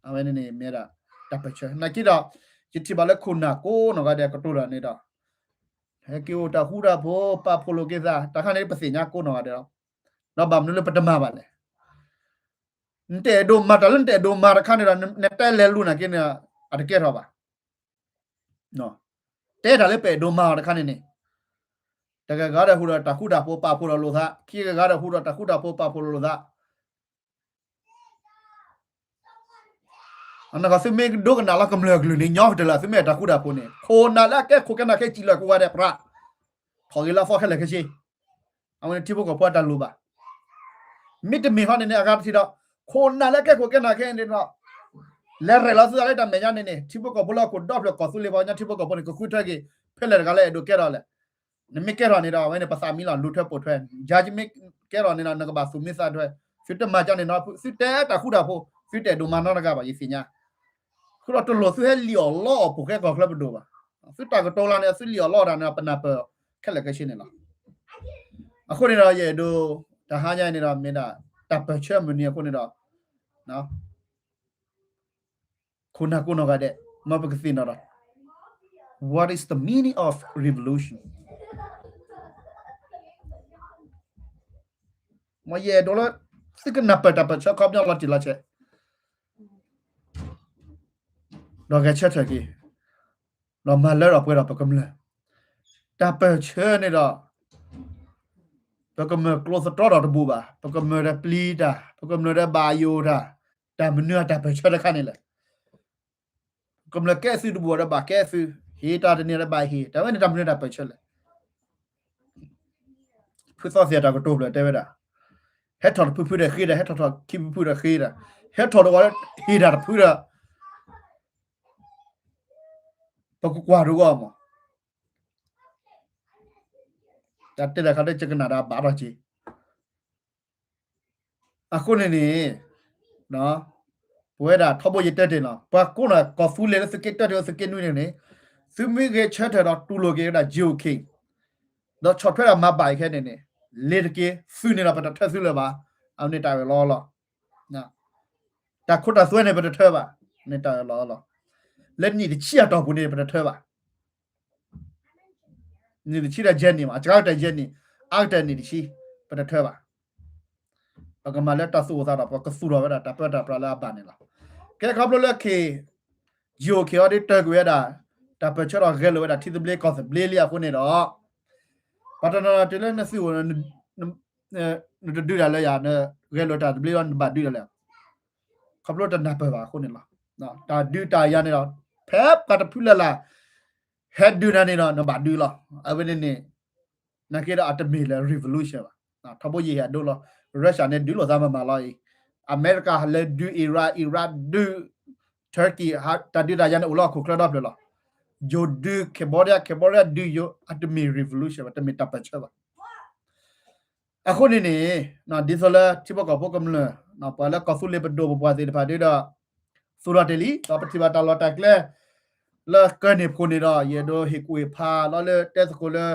အဝဲန့ၣ်န့ၣ်မ့ၢ်ဒၣ်တၢ်ပၢၢ်ဆၢ နာ်က့ဒီး ယထံၣ်ဘၣ်လၢခိၣ်နၢ်ကိးနီၢ်ဂၤဒဲးကတိၤတၢ်န့ၣ်ဒီး ဟဲက့ၤအိၣ်တၢ်ဃူတၢ်ဖိး ပာ်ဖှိၣ်လိာ်က့ၤသး တၢ်ခါန့ၣ်ပသ့ၣ်ညါကိးနီၢ်ဂၤဒဲးလီၤ, ဒီးဘၣ်မနုၤလၢပတမၤဘၣ်လဲၣ်, နတအဲၣ်ဒိးမၤတၢ်လၢနတအဲၣ်ဒိးမၤတခါန့ၣ်ဒီး နတဲလဲၤလူၤနာ်က့န့ၣ် အတကဲထီၣ်ဘၣ် တဲတၢ်လၢပအဲၣ်ဒိးမၤအီၤတခါန့ၣ်န့ၣ်, တဂၤဂၤဒီးဟူးဒီးတၢ်ဃူတၢ်ဖိးပာ်ဖှိၣ်ဒီးလိာ်သး, ခံဂၤဂၤဒီးဟူးဒီးတၢ်ဃူတၢ်ဖိးပာ်ဖှိၣ်ဒီးလိာ်သး, အနီၢ်ကီၢ်သုမ့ၢ်ဒိကနၣ်လီၤကမျၢၢ်အကလုၢ်န့ၣ် ညီကတၢၢ်လၢသုမ့ၢ်တၢ်ဃူတၢ်ဖိးန့ၣ် ခိၣ်နၢ်လၢအကဲခိၣ်ကဲနၢ်ခဲစံးလၢကိးဂၤဒဲးပြး ထီၣ်ဂ့ၤလၢအသီခဲလၢာ်ခဲဆ့ အဝဲန့ၣ်ထံဖိကီၢ်ဖိအတၢ်လိၣ်ဘၣ်. မ့တမ့ၢ်ဟီန့ၣ်န့ၣ် အဂၤတထံၣ်ဒီး ခိၣ်နၢ်လၢအကဲခိၣ်ကဲနၢ်ခဲန့ၣ်ဒီး လဲၤရဲၣ်လီၤသုသးလၢတၢ်မဲာ်ညါန့ၣ်န့ၣ် ထံဖိကီၢ်ဖိလၢဟီၣ်ခိၣ်ဒီဖျၢၣ်ကီၢ်သူလ့ၤပှၤကညီထံဖိကီၢ်ဖိန့ၣ် ကဃုထၢက့ၤ ဖဲလဲၣ်တဂၤလၢအဲၣ်ဒိးကဲထီၣ်လဲၣ်. နမ့ၢ်ကဲထီၣ်န့ၣ်ဒီး အဝဲန့ၣ်ပသးမံလီၤ လူၤထွဲပိာ်ထွဲ ယၤယမ့ၢ်ကဲထီၣ်န့ၣ်ဒီး နကဘၣ်သူၣ်မံသးထွဲ သုတမၤကၠီန့ၣ်နီၤ သုတဲတၢ်ဃူတၢ်ဖိး သုတအဲၣ်ဒိးမၤနီတဂၤဘၣ် ယသ့ၣ်ညါ ဃုာ်ဒီးတလိၣ်သုဟဲလံၣ်အီၣ်လီအီၣ်ပိာ်ဃဲကီၢ်ချၢပဒိၣ်ဘၣ်. သုတၢ်ကတိၤလၢန့ၣ် သုလံၣ်အီၣ်လီအီၣ်တၢ်န့ၣ် ပနၢ်ပၢၢ်ခဲလၢာ်ခဲဆ့န့ၣ်လီၤ. အဃိန့ၣ်ဒီး ယအဲၣ်ဒိး တဟါညါန့ၣ်ဒီး မ့ၢ်ဒၣ် တၢ်ပၢၢ်ဆၢမုၢ်နံၤအဃိန့ၣ်ဒီး ခိၣ်နၢ်ကိးနီၢ်ဂၤဒဲး မ်ပကသ့ၣ်နီၣ်ဒီး What is the meaning of revolution? မ်ယအဲၣ်ဒိးလၢ သုကနၢ်ပၢၢ်တၢ်ပၢၢ်ဆၢခီပညီလီၤတံၢ်လီၤဆဲး ဒီးဂဲၤဆၢထၢၣ်က့ၤ ဒီးမၤလၢထီၣ်ပှဲၤဒီးပကမျၢၢ် တၢ်ပၢၢ်ဆၢန့ၣ်ဒီး ပကမျၢၢ်ကျိသတြီဒီးတဘူးဘၣ် ပကမျၢၢ်ဒီးပျံၤတၢ် ပကမျၢၢ်ဒီးဘၣ်ယိၣ်တၢ် တၢ်မနုၤအတၢ်ပၢၢ်ဆၢတခါန့ၣ်လဲၣ်. ပကမျၢၢ်ကဲသုးတဘူးဒီးဘၣ်ကဲသုး ဟ့ၣ်တၢ်တန့ၢ်ဒီးဘၣ်ဟ့ၣ် တၢ်ဝဲန့ၣ်တၢ်မနုၤတၢ်ပၢၢ်ဆၢလဲၣ်. ဖုသီသ့ၣ်တၢ်ကတိၤဖျၢၣ်တဲဝဲဒၣ် ဟဲထီၣ်တဖုဖုဒီးဃ့ဒီး ဟဲထီၣ်ထီၣ်ခံဖုဖုဒီးဃ့ဒီး ဟဲထီၣ်တဝီလၢဟ့ၣ်တၢ်တဖုဒီး ပကကွၢ်တဂီၢ်မး တၢ်တဲတၢ်ခါဒ်ကကနၣ်ဒီးဘၣ်ထီၣ်က့ၤ အဃိန့ၣ်န့ၣ် ပဝဲဒၣ်ထီဘိယတဲတ့ၢ်လီၤ ပှၤကိးနီၢ်ကီၢ်သူလ့ၤလၢသုးက့တၢတုၤသုးက့နွံန့ၣ်န့ၣ် သုမ့ၢ်ဂဲၤဆၢထၢၣ်ဒီးတူၢ်လိာ်က့ၤဝဲဒၣ် G O K ဒီးဆီၣ်ထွဲတၢ်မၤဘၣ်အံၤခဲန့ၣ်န့ၣ်, လ့ၤတက့ၤသုးန့ၣ်ဒီး ပတထၢသုလၢၤဘၣ်, အဝဲန့ၣ်တၢ်အၢၣ်လီၤအီလီၤ. တၢ်ခိတၢ်သွဲန့ၣ် ပတထၢဘၣ်, န့ၣ်တၢ်အၢၣ်လီၤအီလီၤ. လၢနံၣ်တဆံအတီၢ်ပူၤန့ၣ် ပတထၢဘၣ်. နံၣ်တဆံဒီးယဲၢ်နံၣ်မး, အစှၤကတၢၢ်ယဲၢ်နံၣ်, အါကတၢၢ်နံၣ်တဆံ, ပတထၢဘၣ်. ပကမၤလၢတၢ်သူၣ်အိၣ်သးဒီး ပကသူၣ်ထီၣ်ဝဲဒၣ်တၢ်ပၢတၢ်ပြးလၢအဘၣ်န့ၣ်လီၤ. ကဲခီဖျိလၢ ခ့ၣ်ယိၣ် ခ့ၣ်အီဒ့တၢၢ်ကွံာ်ဝဲဒၣ် တၢ်ပၢၢ်ဆၢဒီးဂဲၤလိာ်ဝဲဒၣ်ထံသဘျ့ကီၢ်သဘျ့လံအဃိန့ၣ်ဒီး, ပှၤတနီၤနီၤတုၤလၢနသုးအိၣ် နတဒုးတၢ်လၢယၤ, ဂဲၤလိာ်တၢ်သဘျ့ဒီးနဘၣ်ဒုးဒၣ်လဲာ်, ခီဖျိတနၢ်ပၢၢ်ဘၣ်အဃိန့ၣ်လီၤ. တၢ်ဒုးတၢ်ယၤန့ၣ်ဒီး ဖဲပှၤတဖုလၢ်လၢ် ဟဲဒုးနၤန့ၣ်ဒီး နဘၣ်ဒုးလီၤ. အဝဲန့ၣ်န့ၣ် နာ်က့ဒီးအတမ့ၢ်လၢ revolution ဘၣ်. ထီဘိယဟ့ၣ်အဒိလီၤ, Russia န့ၣ်ဒုးလိာ်သးမၤမၤလီၤအံၤ, အမဲရကၤလၢဒုး Iran, Iran ဒုး Turkey, တၢ်ဒုးတၢ်ယၤန့ၣ်အိၣ်လၢဟီၣ်ခိၣ်ချၢဒီဖျၢၣ်လီၤ. ယိၤဒုး Cambodia, Cambodia ဒုးယိၤ, အတမ့ၢ် revolution ဘၣ်, တမ့ၢ်တၢ်ပၢၢ်ဆၢဘၣ်. အဃိန့ၣ်န့ၣ် ဒ်သိးလၢထံဖိကီၢ်ဖိကမျၢၢ် ပှၤလၢကီၢ်သူလ့ၤပဒိၣ်ပပှၢ်သ့ၣ်တဖၣ်ဒုးဒီး သူၣ်ထီၣ်တ့ၢ်လံ, ဒီးပထံၣ်ဘၣ်တၢ်လီၢ်တၢ်ကျဲ လၢကၢန့ၣ်ဖှိၣ်န့ၣ်ဒီး ယအဲၣ်ဒိးဟ့ၣ်ကူၣ်ဟ့ၣ်ဖးလီၤလၢတဲသကိးလၢ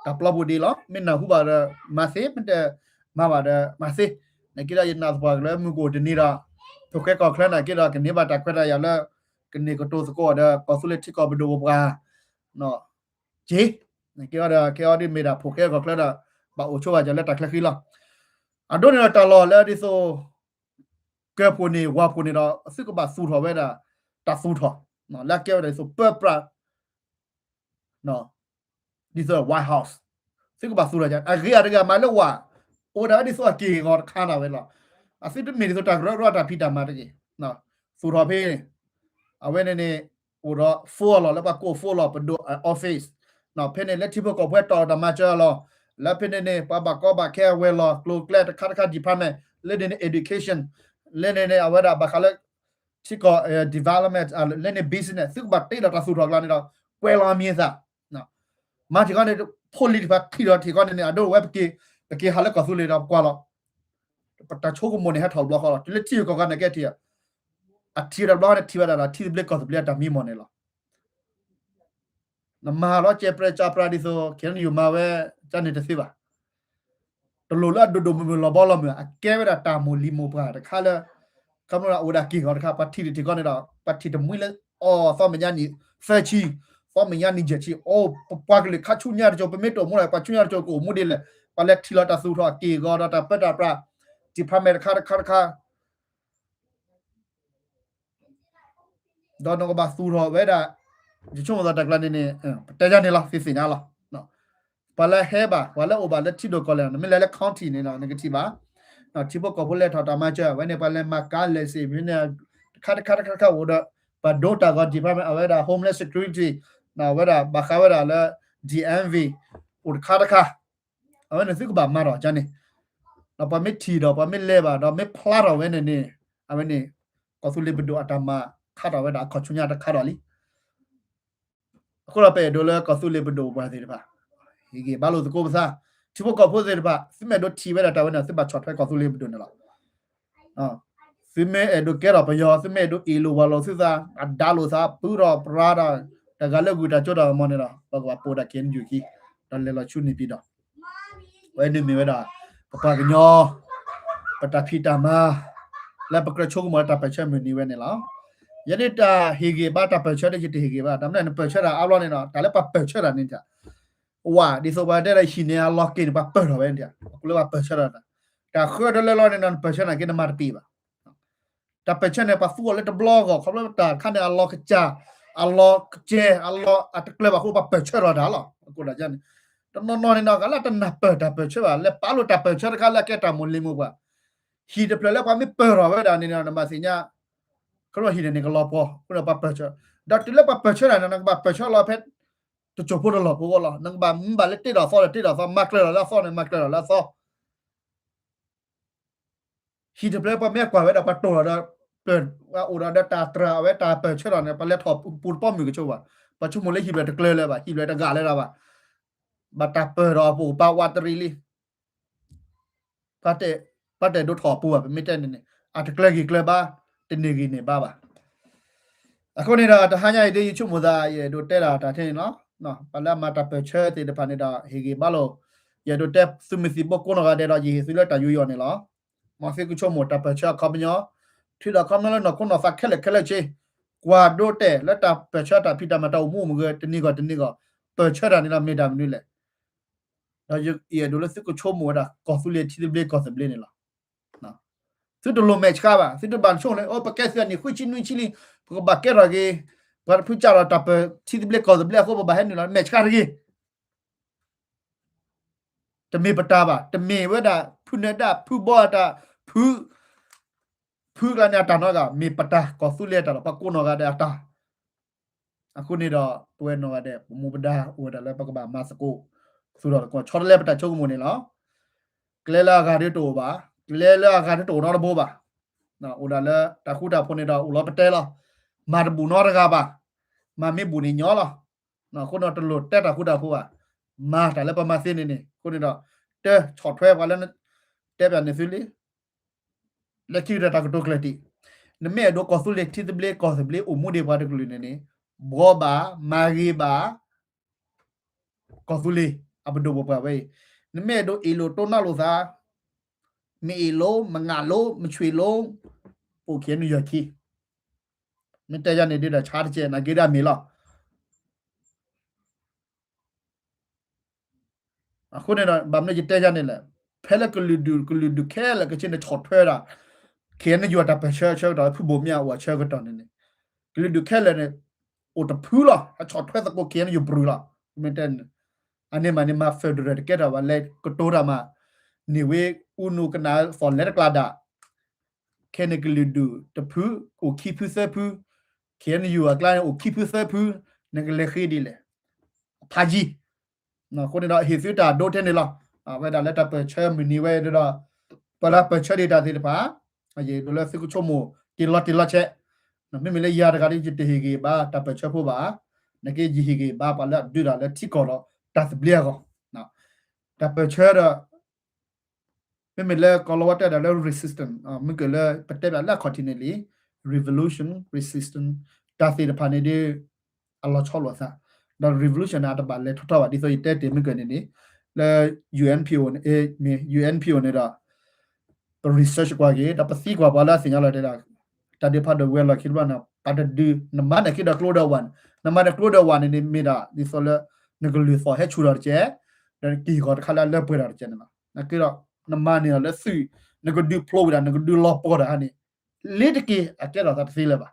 တၢ်ပျီပူၤဒ်လီၤ. မ့ၢ်နၢ်ဟူဘၣ်ဒီးမၤသ့, မ့ၢ်တမၤဘၣ်ဒီးမၤသ့. နာ်က့ဒီးယနာ်သပှၢ်ကလၢမုၢ်ကအိၣ်တနံၤဒီး ဖိၣ်ဃဲကီၢ်ချၢနာ်က့ဒီး ကန့ၢ်ဘၣ်တၢ်ခွဲးတၢ်ယာ်လၢ ကန့ၢ်ကတိၤသကိးဒီး ကီၢ်သူလ့ၤထံကီၢ်ပဒိၣ်ပပှၢ် က့ၤ, နာ်က့ဒီး ခဲအံၤဒ်မ့ၢ်ဒၣ်ဖိၣ်ဃဲကီၢ်ချၢဒီး ဘၣ်အိၣ်ဆိဘၣ်ကီၤလၢတၢ်ချၢဃံလီၤ. အဒိန့ၣ်ဒီးတၢ်လီၢ်လၢဒ်သိး ကၢဖှိၣ်န့ၣ် ဝၤဖှိၣ်န့ၣ်ဒီး သုကဘၣ်သူၣ်ထီၣ်ဝဲဒၣ် တၢ်သူၣ်ထီၣ် လၢအကဲဝဲဒၣ်ဒ်သိးပၢပြး ဒ်သိး White House သုကဘၣ်သူၣ်ထီၣ်က အဂ့ၤအတဂ့ၤမးလၢဝၤ အိၣ်ဒၣ်ဝဲဒ်သိးအက့ၢ်အဂီၤတခါဒၣ်ဝဲလီၤ. အသုတမ့ၢ်ဒ်သိးတၢ်ကရၢကရိတၢ်ဖံးတၢ်မၤတဂ့ၤ. သူၣ်ထီၣ်ဖဲ အဝဲန့ၣ်န့ၣ် အိၣ်ဒီး phone လီၤ လၢပှၤကိး phone လီၤ ပဒိၣ် office ဖဲန့ၣ် လၢထံဖိကီၢ်ဖိတၢ်အီၣ်တၢ်မၤစၢၤလီၤ. လၢဖဲန့ၣ်န့ၣ် ပှၤဘၣ်ကီဘၣ်ခဲအဝဲလီၤ ကျိၤကျဲတခါတခါ department လၢန့ၣ်န့ၣ် education လၢန့ၣ်န့ၣ် အဝဲဒၣ်ဘၣ်ဃးလၢ ထံကီၢ် development လၢန့ၣ် business သုကဘၣ်တ့ဒီးတၢ်သူၣ်ထီၣ်ကျါန့ၣ်ဒီး ကွဲးလီၤအမံၤအသး မၤထံၣ်ခီန့ၣ် ဖိလံၤတဖၣ်ထံၣ်ဒီးထံၣ်ခီန့ၣ်န့ၣ် အဒိဝဲပက့ၤ ပက့ၤဟးလၢကီၢ်သူလ့ၤဒီးပကွၢ်လီၤ. ပတၢ်ဆိကမိၣ်န့ၣ် ဟဲထီၣ်တဘျီဃီလီၤ. တုၤလၢထံဂုၤကီၢ်ဂၤန့ၣ်ကဲထံၣ် အထံၣ်တဘျီန့ၣ်ထံၣ်ဝဲဒၣ်ဒီး ထံသဘျ့ကီၢ်သဘျ့အတၢ်မံမီၢ်န့ၣ်လီၤ. နမၤလီၤကဲပြဲကၠါပြါဒ်သိး ခ့ၣ်အဲၣ်ယူၣ်မၤဝဲ ကန့ၣ်တသ့ဘၣ်. တလိၣ်လၢအဒိၣ်ဒိၣ်မုၢ်မုၢ်လီၤဘီလီၤမုၢ် အကဲဝဲဒၣ်တၢ်မိၢ်လံၤမိၢ်ပှၢ်တခါလၢ ခီဖျိအိၣ်ဒၣ်က့ၢ်ဂီၤတခါ ပှၤထံၣ်တထံၣ်ခီန့ၣ်ဒီး ပှၤထံၣ်တမှံလၢအီၤ သီမဲာ်ညါနံၣ်သၢဆံ သီမဲာ်ညါနံၣ်ယဲၢ်ဆံ အိၣ် ပပှၤကလုာ်ခါဆူညါတကၠိ ပမ့ၢ်တအိၣ်မူဒီး ပှၤဆူညါတကၠိကအိၣ်မူဒ်လဲၣ် ပှၤလဲၤထံၣ်လီၤတၢ်သူၣ်ထီၣ်အက့ၢ်အဂီၤဒီးတၢ်ပၢတၢ်ပြး department တခါတခါတခါ ဒီးနကဘၣ်သူၣ်ထီၣ်ဝဲဒၣ် ယဆိကမိၣ်သးတၢ်ကျါန့ၣ်န့ၣ် ပတဲယါန့ၣ်လီၤ သ့ၣ်သ့ၣ်ညါလီၤ. ပှၤလၢဟဲဘၣ် ပှၤလၢအိၣ်ဘၣ်လၢထံဒိၣ်ကီၢ်လဲၢ် နမ့ၢ်လဲၤလၢ county န့ၣ်ဒီး နကထံၣ်ဘၣ် ထံဖိကီၢ်ဖိလဲၤထီၣ်တၢ်မၤစၢၤ အဝဲန့ၣ် ပှၤလဲၤမၤကါလဲၤစ့ၣ်မ့ၢ်န့ၣ် တခါတခါတခါတခါအိၣ်ဒီး ပှၤဒိတၢ်ဂီၤ department အဝဲဒၣ် homeland security ဝဲဒၣ်ဘၣ်ဃးဝဲဒၣ်လၢ D M V အိၣ်တခါတခါ အဝဲန့ၣ်သုကဘၣ်မၤထီၣ်ကန့ၣ် ဒီးပှၤမ့ၢ်ထံၣ်ဒီး ပှၤမ့ၢ်လဲၤဘၣ်ဒီး မ့ၢ်ဖျါထီၣ်ဝဲန့ၣ်န့ၣ် အဝဲန့ၣ် ကီၢ်သူလ့ၤပဒိၣ်အတၢ်မၤခါထီၣ်ဝဲဒၣ်အခီၣ်ဆူညါတခါထီၣ်လံ. အဃိဒီးပအဲၣ်ဒိးလၢကီၢ်သူလ့ၤပဒိၣ်ပပှၢ်သ့ၣ်တဖၣ် ဟ့ၣ်ဂံၢ်ဘါလိာ်သကိးပသး ထံဖိကီၢ်ဖိသ့ၣ်တဖၣ် သုမ့ၢ်အဲၣ်ဒိးထံၣ်ဝဲဒၣ်တၢ်ဝဲန့ၣ် သုဘၣ်ဆီၣ်ထွဲကီၢ်သူလ့ၤပဒိၣ်န့ၣ်လီၤ. သုမ့ၢ်အဲၣ်ဒိးကဲထီၣ်ပယီၤ သုမ့ၢ်အဲၣ်ဒိးအ့ၣ်လိာ်ဝီၤလိာ်သုသး အဒါလိာ်သး ပုၢ်ဒီးပြါဒီး တဂၤလၢဂုၢ်တၢ်ကၠိတၢ်မီၤန့ၣ်ဒီး ပကဘၣ်ပိာ်ဒၣ် K N U ခံ ဒီးလဲၤလီၤဆူန့ၣ်ပံၤဒီး ဝဲန့ၣ်မ့ၢ်ဝဲဒၣ် ပပှၤကညီ ပတၢ်ဖံးတၢ်မၤ လၢပကြၢးဆိကမိၣ်လၢတၢ်ပၢၢ်ဆၢမုၢ်နံၤဝဲန့ၣ်လီၤ. ယဲဒၣ်တၢ်ဟ့ၣ်ဂံၢ်ဘါတၢ်ပၢၢ်ဆၢဒီးယတဟ့ၣ်ဂံၢ်ဘါ တၢ်မနုၤနပၢၢ်ဆၢတၢ်အါဘျီန့ၣ်ဒီး တၢ်လၢပှၤပၢၢ်ဆၢတၢ်န့ၣ် ဝဲ ဒ်သိးပှၤတဲလၢဟံၣ်န့ၣ်အလီၤက့ၤန့ၣ် ပှၤပၢၢ်ထီၣ်ဝဲန့ၣ် အဃိလၢပှၤပၢၢ်ဆၢတၢ် တၢ်ဃၢတလၢလီၤန့ၣ်ဒီး နပၢၢ်ဆၢနာ်က့နမၤတပ့ၤဘၣ်. တၢ်ပၢၢ်ဆၢန့ၣ် ပှၤသူအီၤလၢတဘျီအဂီၢ် ခီဖျိတၢ်တခါန့ၣ် အလီၤကစၢ် အလီၤကစဲ အလီၤအတကျၢၤဘၣ်အဃိ ပှၤပၢၢ်ဆၢထီၣ်တၢ်လီၤ. အဃိဒ်န့ၣ် တနီၤနီၤန့ၣ်ဒီး ကလၢတနၢ်ပၢၢ်တၢ်ပၢၢ်ဆၢဘၣ် လဲၤပာ်လိာ်တၢ်ပၢၢ်ဆၢတခါလၢအကဲတၢ်မိၢ်လံၤမိၢ်ပှၢ် ဟံၣ်တဖျၢၣ်လၢပှၤမ့ၢ်ပၢၢ်ထီၣ်ဝဲဒၣ်န့ၣ်ဒီး နဘၣ်သ့ၣ်ညါ ခီဖျိဟံၣ်န့ၣ်န့ၣ်ကလီၤပှီၤ အဃိဒီးပှၤပၢၢ်ဆၢ ဒီးတုၤလၢပှၤပၢၢ်ဆၢတၢ်န့ၣ် နကဘၣ်ပၢၢ်ဆၢလီၤဖဲ တစိၢ်ဖိတလီၢ်ဖိအဂီၢ်လီၤ. နကဘၣ်မူဘၣ်လၢတ့ၢ်ဒီးသီဒီးတ့ၢ်ဒီးသီ မၤကျၢၤဒီးလၢအသီန့ၣ် မၤကျၢၤဒီးလၢအသီ ဟံၣ်တဖျၢၣ်ပှၤမ့ၢ်ကွၢ်ဝဲဒၣ်ပှၤတိၢ်လီၤဒီး ပၢၢ် အိၣ်ဒီးတၢ်တြၢ်အဝဲတၢ်ပၢၢ်ဆၢထီၣ်န့ၣ် ပှၤလဲၤထီၣ်ပူၤတပီၢ်မုၢ်ကဆိဘၣ်. ပှၤဆိကမိၣ်လၢဟံၣ်ဖျၢၣ်တကျၢၤလၢၤဘၣ် ဟံၣ်ဖျၢၣ်တဂၤလၢၤဘၣ်. ဘၣ်တၢ်ပၢၢ်ဒီးအပူၤပာ်ဝးတရံးလံ ပှၤတဲာ်ဒိထီၣ်အပူၤဘၣ် ပမ့ၢ်တဲန့ၣ်န့ၣ် အတကျၢၤဂံၢ်ကျၢၤဘါ တန့ၢ်ဂံၢ်န့ၢ်ဘါဘၣ်. အဃိန့ၣ်ဒီး တဟါညါအံၤဒ်ယဆိကမိၣ်သး ယအဲၣ်ဒိးတဲဒၣ်တၢ်ထဲန့ၣ်လီၤ. ပှၤလၢအမၤတၢ်ပၢၢ်ဆၢသ့ၣ်တဖၣ်န့ၣ်ဒီး ဟ့ၣ်ဂံၢ်ဘါလိာ်, ယအဲၣ်ဒိးတဲသုးမုၢ်သံၣ်ဘိကိးနီၢ်ဂၤဒဲးဒီး ယဟ့ၣ်သုလၢတၢ်ယူးယီၣ်န့ၣ်လီၤ. မ်သုကဆိကမိၣ်တၢ်ပၢၢ်ဆၢအခီပညီ, ထုးဒီးအခီပညီလၢနီၢ်ခိနီၢ်သးခဲလၢာ်ခဲလၢာ်ဆ့, ကွၢ်ဒိတဲာ်လၢတၢ်ပၢၢ်ဆၢတၢ်ဖံးတၢ်မၤတၢ်အိၣ်မူအိၣ်မုာ်ဂ့ၤ တနံၤဂီၢ်တနံၤဂီၢ် ပၢၢ်ဆၢတၢ်န့ၣ်ဒီးမ့ၢ်တၢ်မနုၤလဲၣ်. ဒီးယအဲၣ်ဒိးလၢသုကဆိကမိၣ်ဝဲဒၣ် ကီၢ်သူလ့ၤထံသဘျ့ကီၢ်သဘျ့န့ၣ်လီၤ. သုတလိၣ်မဲာ်ဆှးဘၣ်, သုတဘၣ်ဆိကမိၣ်လၢ အိၣ် ပကဲသုးအနံၣ်ဃုဆံနွံဆံလံ, ပကဘၣ်ကဲထီၣ်က့ၤ ပှၤတဖုစးထီၣ်တၢ်ပၢၢ်ထံသဘျ့ကီၢ်သဘျ့အဃိ ပဘၣ်ဟဲနုာ်လီၤ မဲာ်ဆှးတဂ့ၤ. တမ့ၢ်ပတၢ်ဘၣ်, တမ့ၢ်ဝဲဒၣ် ဖုနၢၤဒၣ် ဖုဘီအတၢ်, ဖု ဖုကျါန့ၣ်အတၢ်နီတဂၤ, မ့ၢ်ပတၢ်ကီၢ်သူလ့ၤအတၢ်လီၤ, ပှၤကိးနီၢ်ဂၤဒဲးအတၢ်. အဃိန့ၣ်ဒီး ပဝဲနီၢ်ဂၤဒဲး ပမူပဒါအိၣ်ဝဲဒၣ်လၢပကဘၣ်မၤသကိး သူၣ်ထီၣ်သကိး ဆီတလဲပတၢ်ဆိကမိၣ်န့ၣ်လီၤ. ကျဲလၢအဂၤဒ်တအိၣ်ဘၣ်, ကျဲလၢအဂၤဒ်တအိၣ်နီတဘိဘၣ်. အိၣ်ဒၣ်လၢတၢ်ဃူတၢ်ဖိးန့ၣ်ဒီး အိၣ်လီၤပတဲလီၤ. မၤတဘူၣ်နီတဂၤဘၣ်, မၤမ့ၢ်ဘူၣ်န့ၣ်ညီလီၤ. အဃိန့ၣ်ဒီးတလိၣ်တဲတၢ်ဃူတၢ်ဖိးဘၣ်, မၤတၢ်လၢပမၤသ့န့ၣ်န့ၣ်, အဃိန့ၣ်ဒီး တဆီၣ်ထွဲပှၤလၢ တဲဘၣ်န့ၣ်သုလံ လၢခံကတၢၢ်တၢ်ကတိၤကျၢၢ်တံၢ်, နမ့ၢ်အဲၣ်ဒိးကီၢ်သူလ့ၤထံသဘျ့ကီၢ်သဘျ့အိၣ်မူဒံးပှၤတကလုာ်န့ၣ်န့ၣ်, ဘှီဘၣ် မၤဂ့ၤဘၣ် ကီၢ်သူလ့ၤအပဒိၣ်ပပှၢ်ဝဲအံၤ, နမ့ၢ်အဲၣ်ဒိးအ့ၣ်လိာ်တိၢ်နီၣ်လိာ်သး, မ့ၢ်အ့ၣ်လိာ် မုၢ်ငါလိာ် မုၢ်ဆွ့ၣ်လိာ်, ပိာ်ခံနယီၢ်ခံ, မ့ၢ်တဲယၤန့ၣ်ဒ်ဒီးဆါတကဲး နာ်က့ဒၣ်မ့ၢ်လီၤ. အဃိန့ၣ်ဒီး ဘၣ်မနုၤယတဲယၤန့ၣ်လဲၣ်, ဖဲလၢကလုာ်ဒူၣ်ကလုာ်ဒူၣ်ခဲလၢာ်ခဲဆ့န့ၣ်ဆီၣ်ထွဲဒၣ် ခ့ၣ်အဲၣ်ယူၣ် တၢ်ပၢၢ်ဆၢဆၢကတီၢ်လၢ ဖုဘိၣ်မ့ၢ်အအိၣ်အဆၢကတီၢ်န့ၣ်န့ၣ်, ကလုာ်ဒူၣ်ခဲလၢာ်န့ၣ် အိၣ်တဖုလီၤ ဟဲဆီၣ်ထွဲသကိး ခ့ၣ်အဲၣ်ယူၣ် ပရူၤလီၤ. မ့ၢ်တဲန့ၣ် အန့ၣ်မးန့ၣ် မၤ federal တကဲထီၣ်ဘၣ် လဲၤကတိၤတၢ်မး န့ၢ်ဝ့ၢ်အူနူကနၣ်သီၣ်လဲၤတကျါဒၣ် ခဲန့ၣ်ကလုာ်ဒူၣ်တဖု အိၣ်ခံဖုသၢဖု, ခ့ၣ်အဲၣ်ယူၣ်အကျါန့ၣ် အိၣ်ခံဖုသၢဖု, နကလဲၤဃ့ဒ်လဲၣ်. အဖးယံၤ, အဃိန့ၣ်ဒီး ဟ့ၣ်သုတၢ်ဒိထဲန့ၣ်လီၤ. ဝဲဒၣ်လၢတၢ်ပၢၢ်ဆၢမုၢ်နံၤဝဲဒီး ပှၤလၢပၢၢ်ဆၢဒံးတၢ်သ့ၣ်တဖၣ်, ယအဲၣ်ဒိးလၢသုကဆိကမိၣ်တ့ၢ်လီၤတ့ၢ်လီၤဆဲး, မ့မ့ၢ်လၢယၤတဂၤဒီး ယတဟ့ၣ်ဂံၢ်ဘါတၢ်ပၢၢ်ဆၢဖိဘၣ်, နာ်က့ယဟ့ၣ်ဂံၢ်ဘါပှၤလၢအဒုးတၢ်လၢထံကီၢ်ဒီးတၢ်သဘျ့အဂီၢ်, တၢ်ပၢၢ်ဆၢဒီး မ့မ့ၢ်လၢကီၢ်လီၤဝါတဲဒၣ်လၢ resistance, မ့ၢ်ကလၢပတဲဘၣ်လၢ continentally revolution resistance တၢ်သ့ၣ်တဖၣ်န့ၣ်ဒီး အလီၤဆီလိာ်အသး, ဒီး revolution န့ၣ် အတဘၣ်လဲၤထီၣ်ထီၣ်ဘၣ် ဒ်သိးယတဲတ့ၢ်မ့ၢ်ကန့ၣ်န့ၣ်, လၢ UNPO န့ၣ်, မ့ၢ် UNPO န့ၣ်ဒီး ပ research ကွၢ်က့ၤ ဒီးပသံကွၢ်ပှၤလၢအသ့ၣ်ညါလီၤတဲဒၣ်, တၢ်ဒုးဖးဒိၣ်ဝဲလီၢ်ခံတဘျီန့ၣ် ပတဒုး နမၤန့ၢ်က့ၤဒီးကျိဒီးဝၣ်န့ၣ်, နမၤန့ၢ်ကျိဒီးဝၣ်န့ၣ်န့ၣ် မ့ၢ်ဒၣ်ဒ်သိးလၢ နကလုၢ်သီၣ်ဟဲဆူၣ်ထီၣ်တကဲး, ဒီးက့ၢ်ဂီၤတခါလၢအလၢပှဲၤထီၣ်တကဲးန့ၣ်လီၤ. နာ်က့ဒီး နမၤန့ၢ်လီၤလၢသုး, နကဒုးဖျိဝဲဒၣ် နကဒုးလီၤပှီၢ်တၢ်န့ၣ် လ့ၤတက့ၢ် အကဲထီၣ်သးတသ့လၢၤဘၣ်.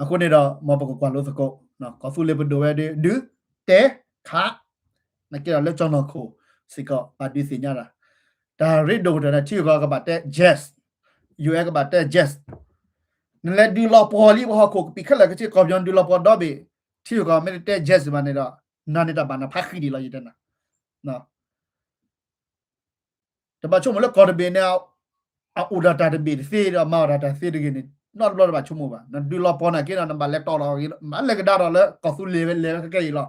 အဃိန့ၣ်ဒီး မ်ပကကွၢ်လိသကိး, ကီၢ်သူလ့ၤပဒိၣ်ဝဲဒၣ် ဒုး, တဲ, ခး, နာ်က့ဒီးလၢကၠီၣ်နီၢ်ခိၣ်စ့ၢ်ကီး ဘၣ်ဒုးသ့ၣ်ညါတၢ်, တၢ်ရ့ဒိၣ်ကတၢၢ်န့ၣ် ထံဂုၤကီၢ်ဂၤကဘၣ်တဲ yes, ယူၢ်အဲၣ် ကဘၣ်တဲ yes, နလဲၤဒုးလီၤပှီၢ်လံပဟီၣ်ခိၣ်ကပံာ်ခဲလၢာ်ခဲဆ့ ကီၢ်ပယီၤဒုးလီၤပှီၢ်ဒီဘ့ၣ်, ထံဂုၤကီၢ်ဂၤမ့ၢ်တတဲ yes ဘၣ်န့ၣ်ဒီး နၤန့ၣ်တၢ်ဘၣ်နဖးဃံဒံးလီၤ ယတဲနၤ တဘၣ်ဆိကမိၣ်လၢကီၢ်တဘ့ၣ်န့ၣ် အအိၣ်ဒၣ်တၢ်တဘ့ၣ်တသ့ဒီး မၤအီၣ်ဒၣ်တၢ်သ့တဂ့ၤန့ၣ် နီတဘျီတဘၣ်ဆိကမိၣ်ဘၣ်. နဒုးလီၤပှီၢ်နာ်က့ဒီး နဘၣ်လဲၤတီၢ်လီၤ မ့ၢ်လဲၤကဒါဒီးလၢကီၢ်သူလ့ၤဝဲလဲၤဝဲခဲခဲအံၤလီၤ.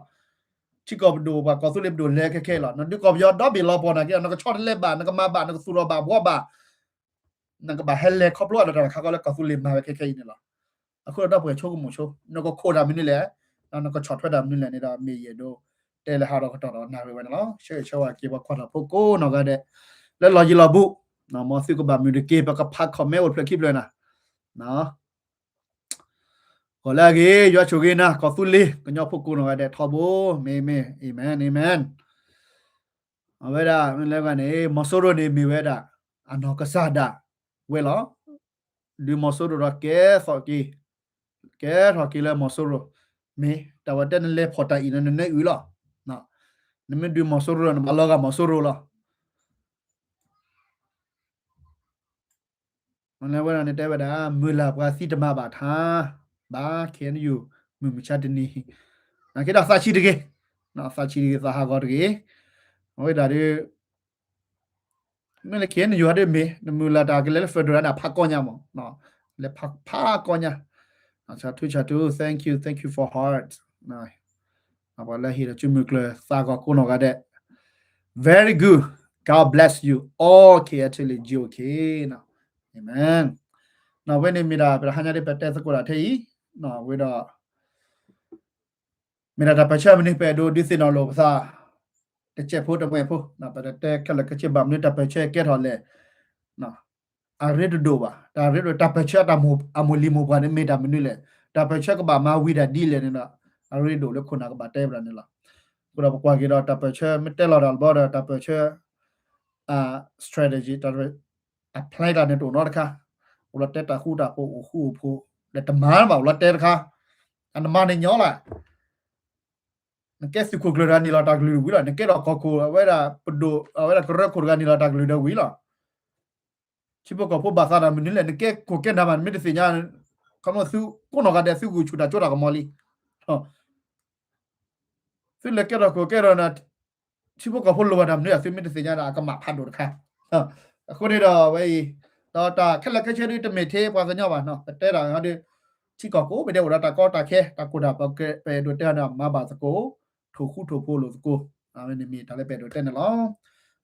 ထံကီၢ်ပဒိၣ်ပှၤကီၢ်သူလ့ၤပဒိၣ်လဲၤခဲခဲအံၤလီၤ. နဒုးကီၢ်ပယီၤဒီဘ့ၣ်လီၤပှီၢ်နာ်က့ဒီး နကဆီတလဲဘၣ် နကမၤဘၣ် နကသူၣ်ထီၣ်ဘၣ်ဘှီဘၣ် နကဘၣ်ဟဲလဲၤခီဖျိအါဒၣ်တၢ်တခါဃီလၢကီၢ်သူလ့ၤမၤဝဲခဲခဲအံၤန့ၣ်လီၤ. အဃိဒီး ဒီပုၢ်ဝဲၢ်ဆိကမိၣ်ဆိ နကခိးတၢ်မနုၤလဲၣ်, နကဆီၣ်ထွဲတၢ်မနုၤလဲၣ်န့ၣ်ဒီး မ့ၢ်ယအဲၣ်ဒိးတဲလၢဟးဒီးကတီၢ်ဒီးနၣ်ရံၣ်ဝဲန့ၣ်လီၤ. ဆၢဂ့ၤဆၢဝါက့ၤပှၤကွၢ်တၢ်ဖိကိးနီၢ်ဂၤဒဲး လၢလီၢ်ယံၤလီၢ်ဘူး, မ်သုကဘၣ်မုာ်တက့ၢ် ပကဖး comment အိၣ်ဖျဲၣ်ခံဖျၢၣ်နၤ ဂီၤလၢအဂ့ၤ ယွၤဆိၣ်ဂ့ၤနၤ ကီၢ်သူလ့ၤ ကညီဖိကိးနီၢ်ဂၤဒဲးထီဘိ မ့ၢ်မ့ၢ် amen amen. အဝဲဒၣ်မ့ၢ်လဲၣ်ဂၤန့ၣ် မီၤစိရိၤန့ၣ်မ့ၢ်ဝဲဒၣ် အနီၢ်ကစၢ်ဒၣ်ဝဲလီၤ. ဒုးမီၤစိရိၤဒီးကဲထီၣ်က့ၤ, ကဲထီၣ်က့ၤလၢမီၤစိရိၤ, မ့ၢ်တၢ်ဝဲတဲနလဲၤဖီၣ်တၢ်အံၤန့ၣ် နနၢအုၣ်လီၤ. နမ့ၢ်ဒုးမီၤစိရိၤဒီး နဘၣ်လီၤဂာ်မီၤစိရိၤလီၤ. မ့ၢ်လဲၣ်ဝဲဒၣ်န့ၣ်တဲဝဲဒၣ် မုၢ်လၢ်ပှၤသံတမၤဘၣ်ထါ, ဘၣ် KNU မုၢ်မဆါတနံၤ, နာ်က့ဒီးသးဆံးတဂ့ၤ, သးဆံးတဂ့ၤ သးဟးဂီၤတဂ့ၤ, အဝဲဒၣ်ဒီး မ့ၢ်လၢ KNU ဟဲဒ်မ့ၢ် နမုၢ်လၢ်တၢ်ကလဲၤလၢ federal န့ၣ် ဖးကီညါမး, လဲၤဖးကီညါ, ဆၢထူဆၢထူ thank you thank you for heart, ပှၤလၢဟ့ၣ်ဒီးစုမုၢ်ကျၢၤသးဂီၤကိးနီၢ်ဂၤဒဲး, very good, God bless you all, K F T L G O K, amen. ဝဲန့ၣ်မ့ၢ်ဒၣ် ပတဟါညါဒ်ပတဲသကိးတၢ်ထဲအံၤ, ဝဲဒီး မ့ၢ်ဒၣ်တၢ်ပၢၢ်ဆၢမနုၤ ပအဲၣ်ဒိးဒုးသ့ၣ်နီၣ်လိာ်ပသး တစဲးဖိတမှဲးဖိ, ပတဲခဲလၢာ်ခဲဆ့ဘၣ်မနုၤ တၢ်ပၢၢ်ဆၢကဲထီၣ်လဲၣ် အရ့တဒိၣ်ဘၣ်, တၢ်ရ့ဒိၣ် တၢ်ပၢၢ်ဆၢအမိၢ်လံၤမိၢ်ပှၢ်န့ၣ် မ့ၢ်တၢ်မနုၤလဲၣ်, တၢ်ပၢၢ်ဆၢကဘၣ်မၤဝံၤဒၣ်ဒ်လဲၣ်န့ၣ်ဒီး အရ့ဒိၣ်လၢခိၣ်နၢ်ကဘၣ်တဲဝဲဒၣ်န့ၣ်လီၤ. အဃိဒီးပကွၢ်က့ၤဒီး တၢ်ပၢၢ်ဆၢမ့ၢ်တဲလီၤတၢ်တဘျီဒီး တၢ်ပၢၢ်ဆၢ strategy အ plan တၢ်န့ၣ်တအိၣ်နီတခါ, အိၣ်လီၤတဲတၢ်ဃူတၢ်ဖိး အိၣ်ဃူအိၣ်ဖိး ဒီးတမၤဘၣ် အိၣ်လီၤတဲတခါ, အနမၤန့ၣ်ညီလၢ နကဲသုးခိၣ်ကျၢၢ်တဂၤန့ၣ်လီၤ တၢ်ကလုၢ်ဝံၤလီၤ, နကဲထီၣ်ကီၢ်ခိၣ် အဝဲဒၣ်ပဒိၣ် အဝဲဒၣ်ကရၢခိၣ်တဂၤန့ၣ်လီၤ တၢ်ကလုၢ်ဒီးဝံၤလီၤ. ထံဖိကီၢ်ဖိဘၣ်သးတၢ်မနုၤလဲၣ်, နကဲခိၣ်ကဲနၢ်မး နမ့ၢ်တသ့ၣ်ညါ, ခီမီသုကိးနီၢ်ဂၤဒဲး သုဂုာ်ဆူၣ်တၢ်ကၠိတၢ်ကမီၤလံ. သုလဲၤကဲထီၣ်ခိၣ်ကဲထီၣ်န့ၣ် ထံဖိကီၢ်ဖိလိၣ်ဘၣ်တၢ်မနုၤ သုမ့ၢ်တသ့ၣ်ညါဒီး အကမၣ်ဖးဒိၣ်တခါ. အဃိန့ၣ်ဒီးဝဲအံၤ ဒီးတၢ်ခဲလၢာ်ခဲဆ့ဒုး တမ့ၢ်ထဲပှၤကညီဘၣ်, ပတဲဒၣ်ဟီဒီး ထံကီၢ်ကိးဘ့ၣ်ဒဲး အိၣ်ဒီးတၢ်ကီတၢ်ခဲ တၢ်ကိၢ်တၢ်ဂီၤ ပအဲၣ်ဒိးတဲန့ၣ် မၤဘၣ်သကိး, ထိၣ်ဃူထိၣ်ဖိးလိာ်သကိး, အဝဲန့ၣ်မ့ၢ်တၢ်လၢပအဲၣ်ဒိးတဲန့ၣ်လီၤ.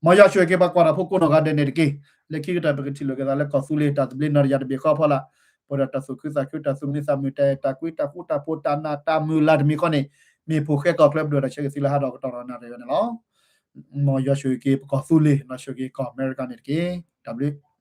မ်ယွၤဆိၣ်ဂ့ၤက့ၤပှၤကွၢ်တၢ်ဖိကိးနီၢ်ဂၤဒဲးန့ၣ်တက့ၢ်. လၢခံကတၢၢ် ပကထံၣ်လိာ်က့ၤသးလၢကီၢ်သူလ့ၤ တၢ်သဘျ့နီၢ်တယၢ်တဘ့ၣ်ဃီအဖီလာ်, ပှဲၤဒီးတၢ်သူၣ်ခုသးခု တၢ်သူၣ်မံသးမုာ် တၢ်အဲၣ်တၢ်ကွံ တၢ်ဃူတၢ်ဖိး တၢ်နာ်တၢ်မုၢ်လၢ်တမံၤဃီန့ၣ် မ့ၢ်ဖိဃဲကီၢ်ချၢ ပဒိၣ်တၢ်ဆၢဂ့ၤသုလၢဟါဒီးကတီၢ်ဒီးနၣ်ရံၣ်ဝဲန့ၣ်လီၤ. မ်ယွၤဆိၣ်ဂ့ၤက့ၤပကီၢ်သူလ့ၤ ဒီးဆိၣ်ဂ့ၤကီၢ်အမဲရကၤန့ၣ်တက့ၢ်. တၢ်ဘျုး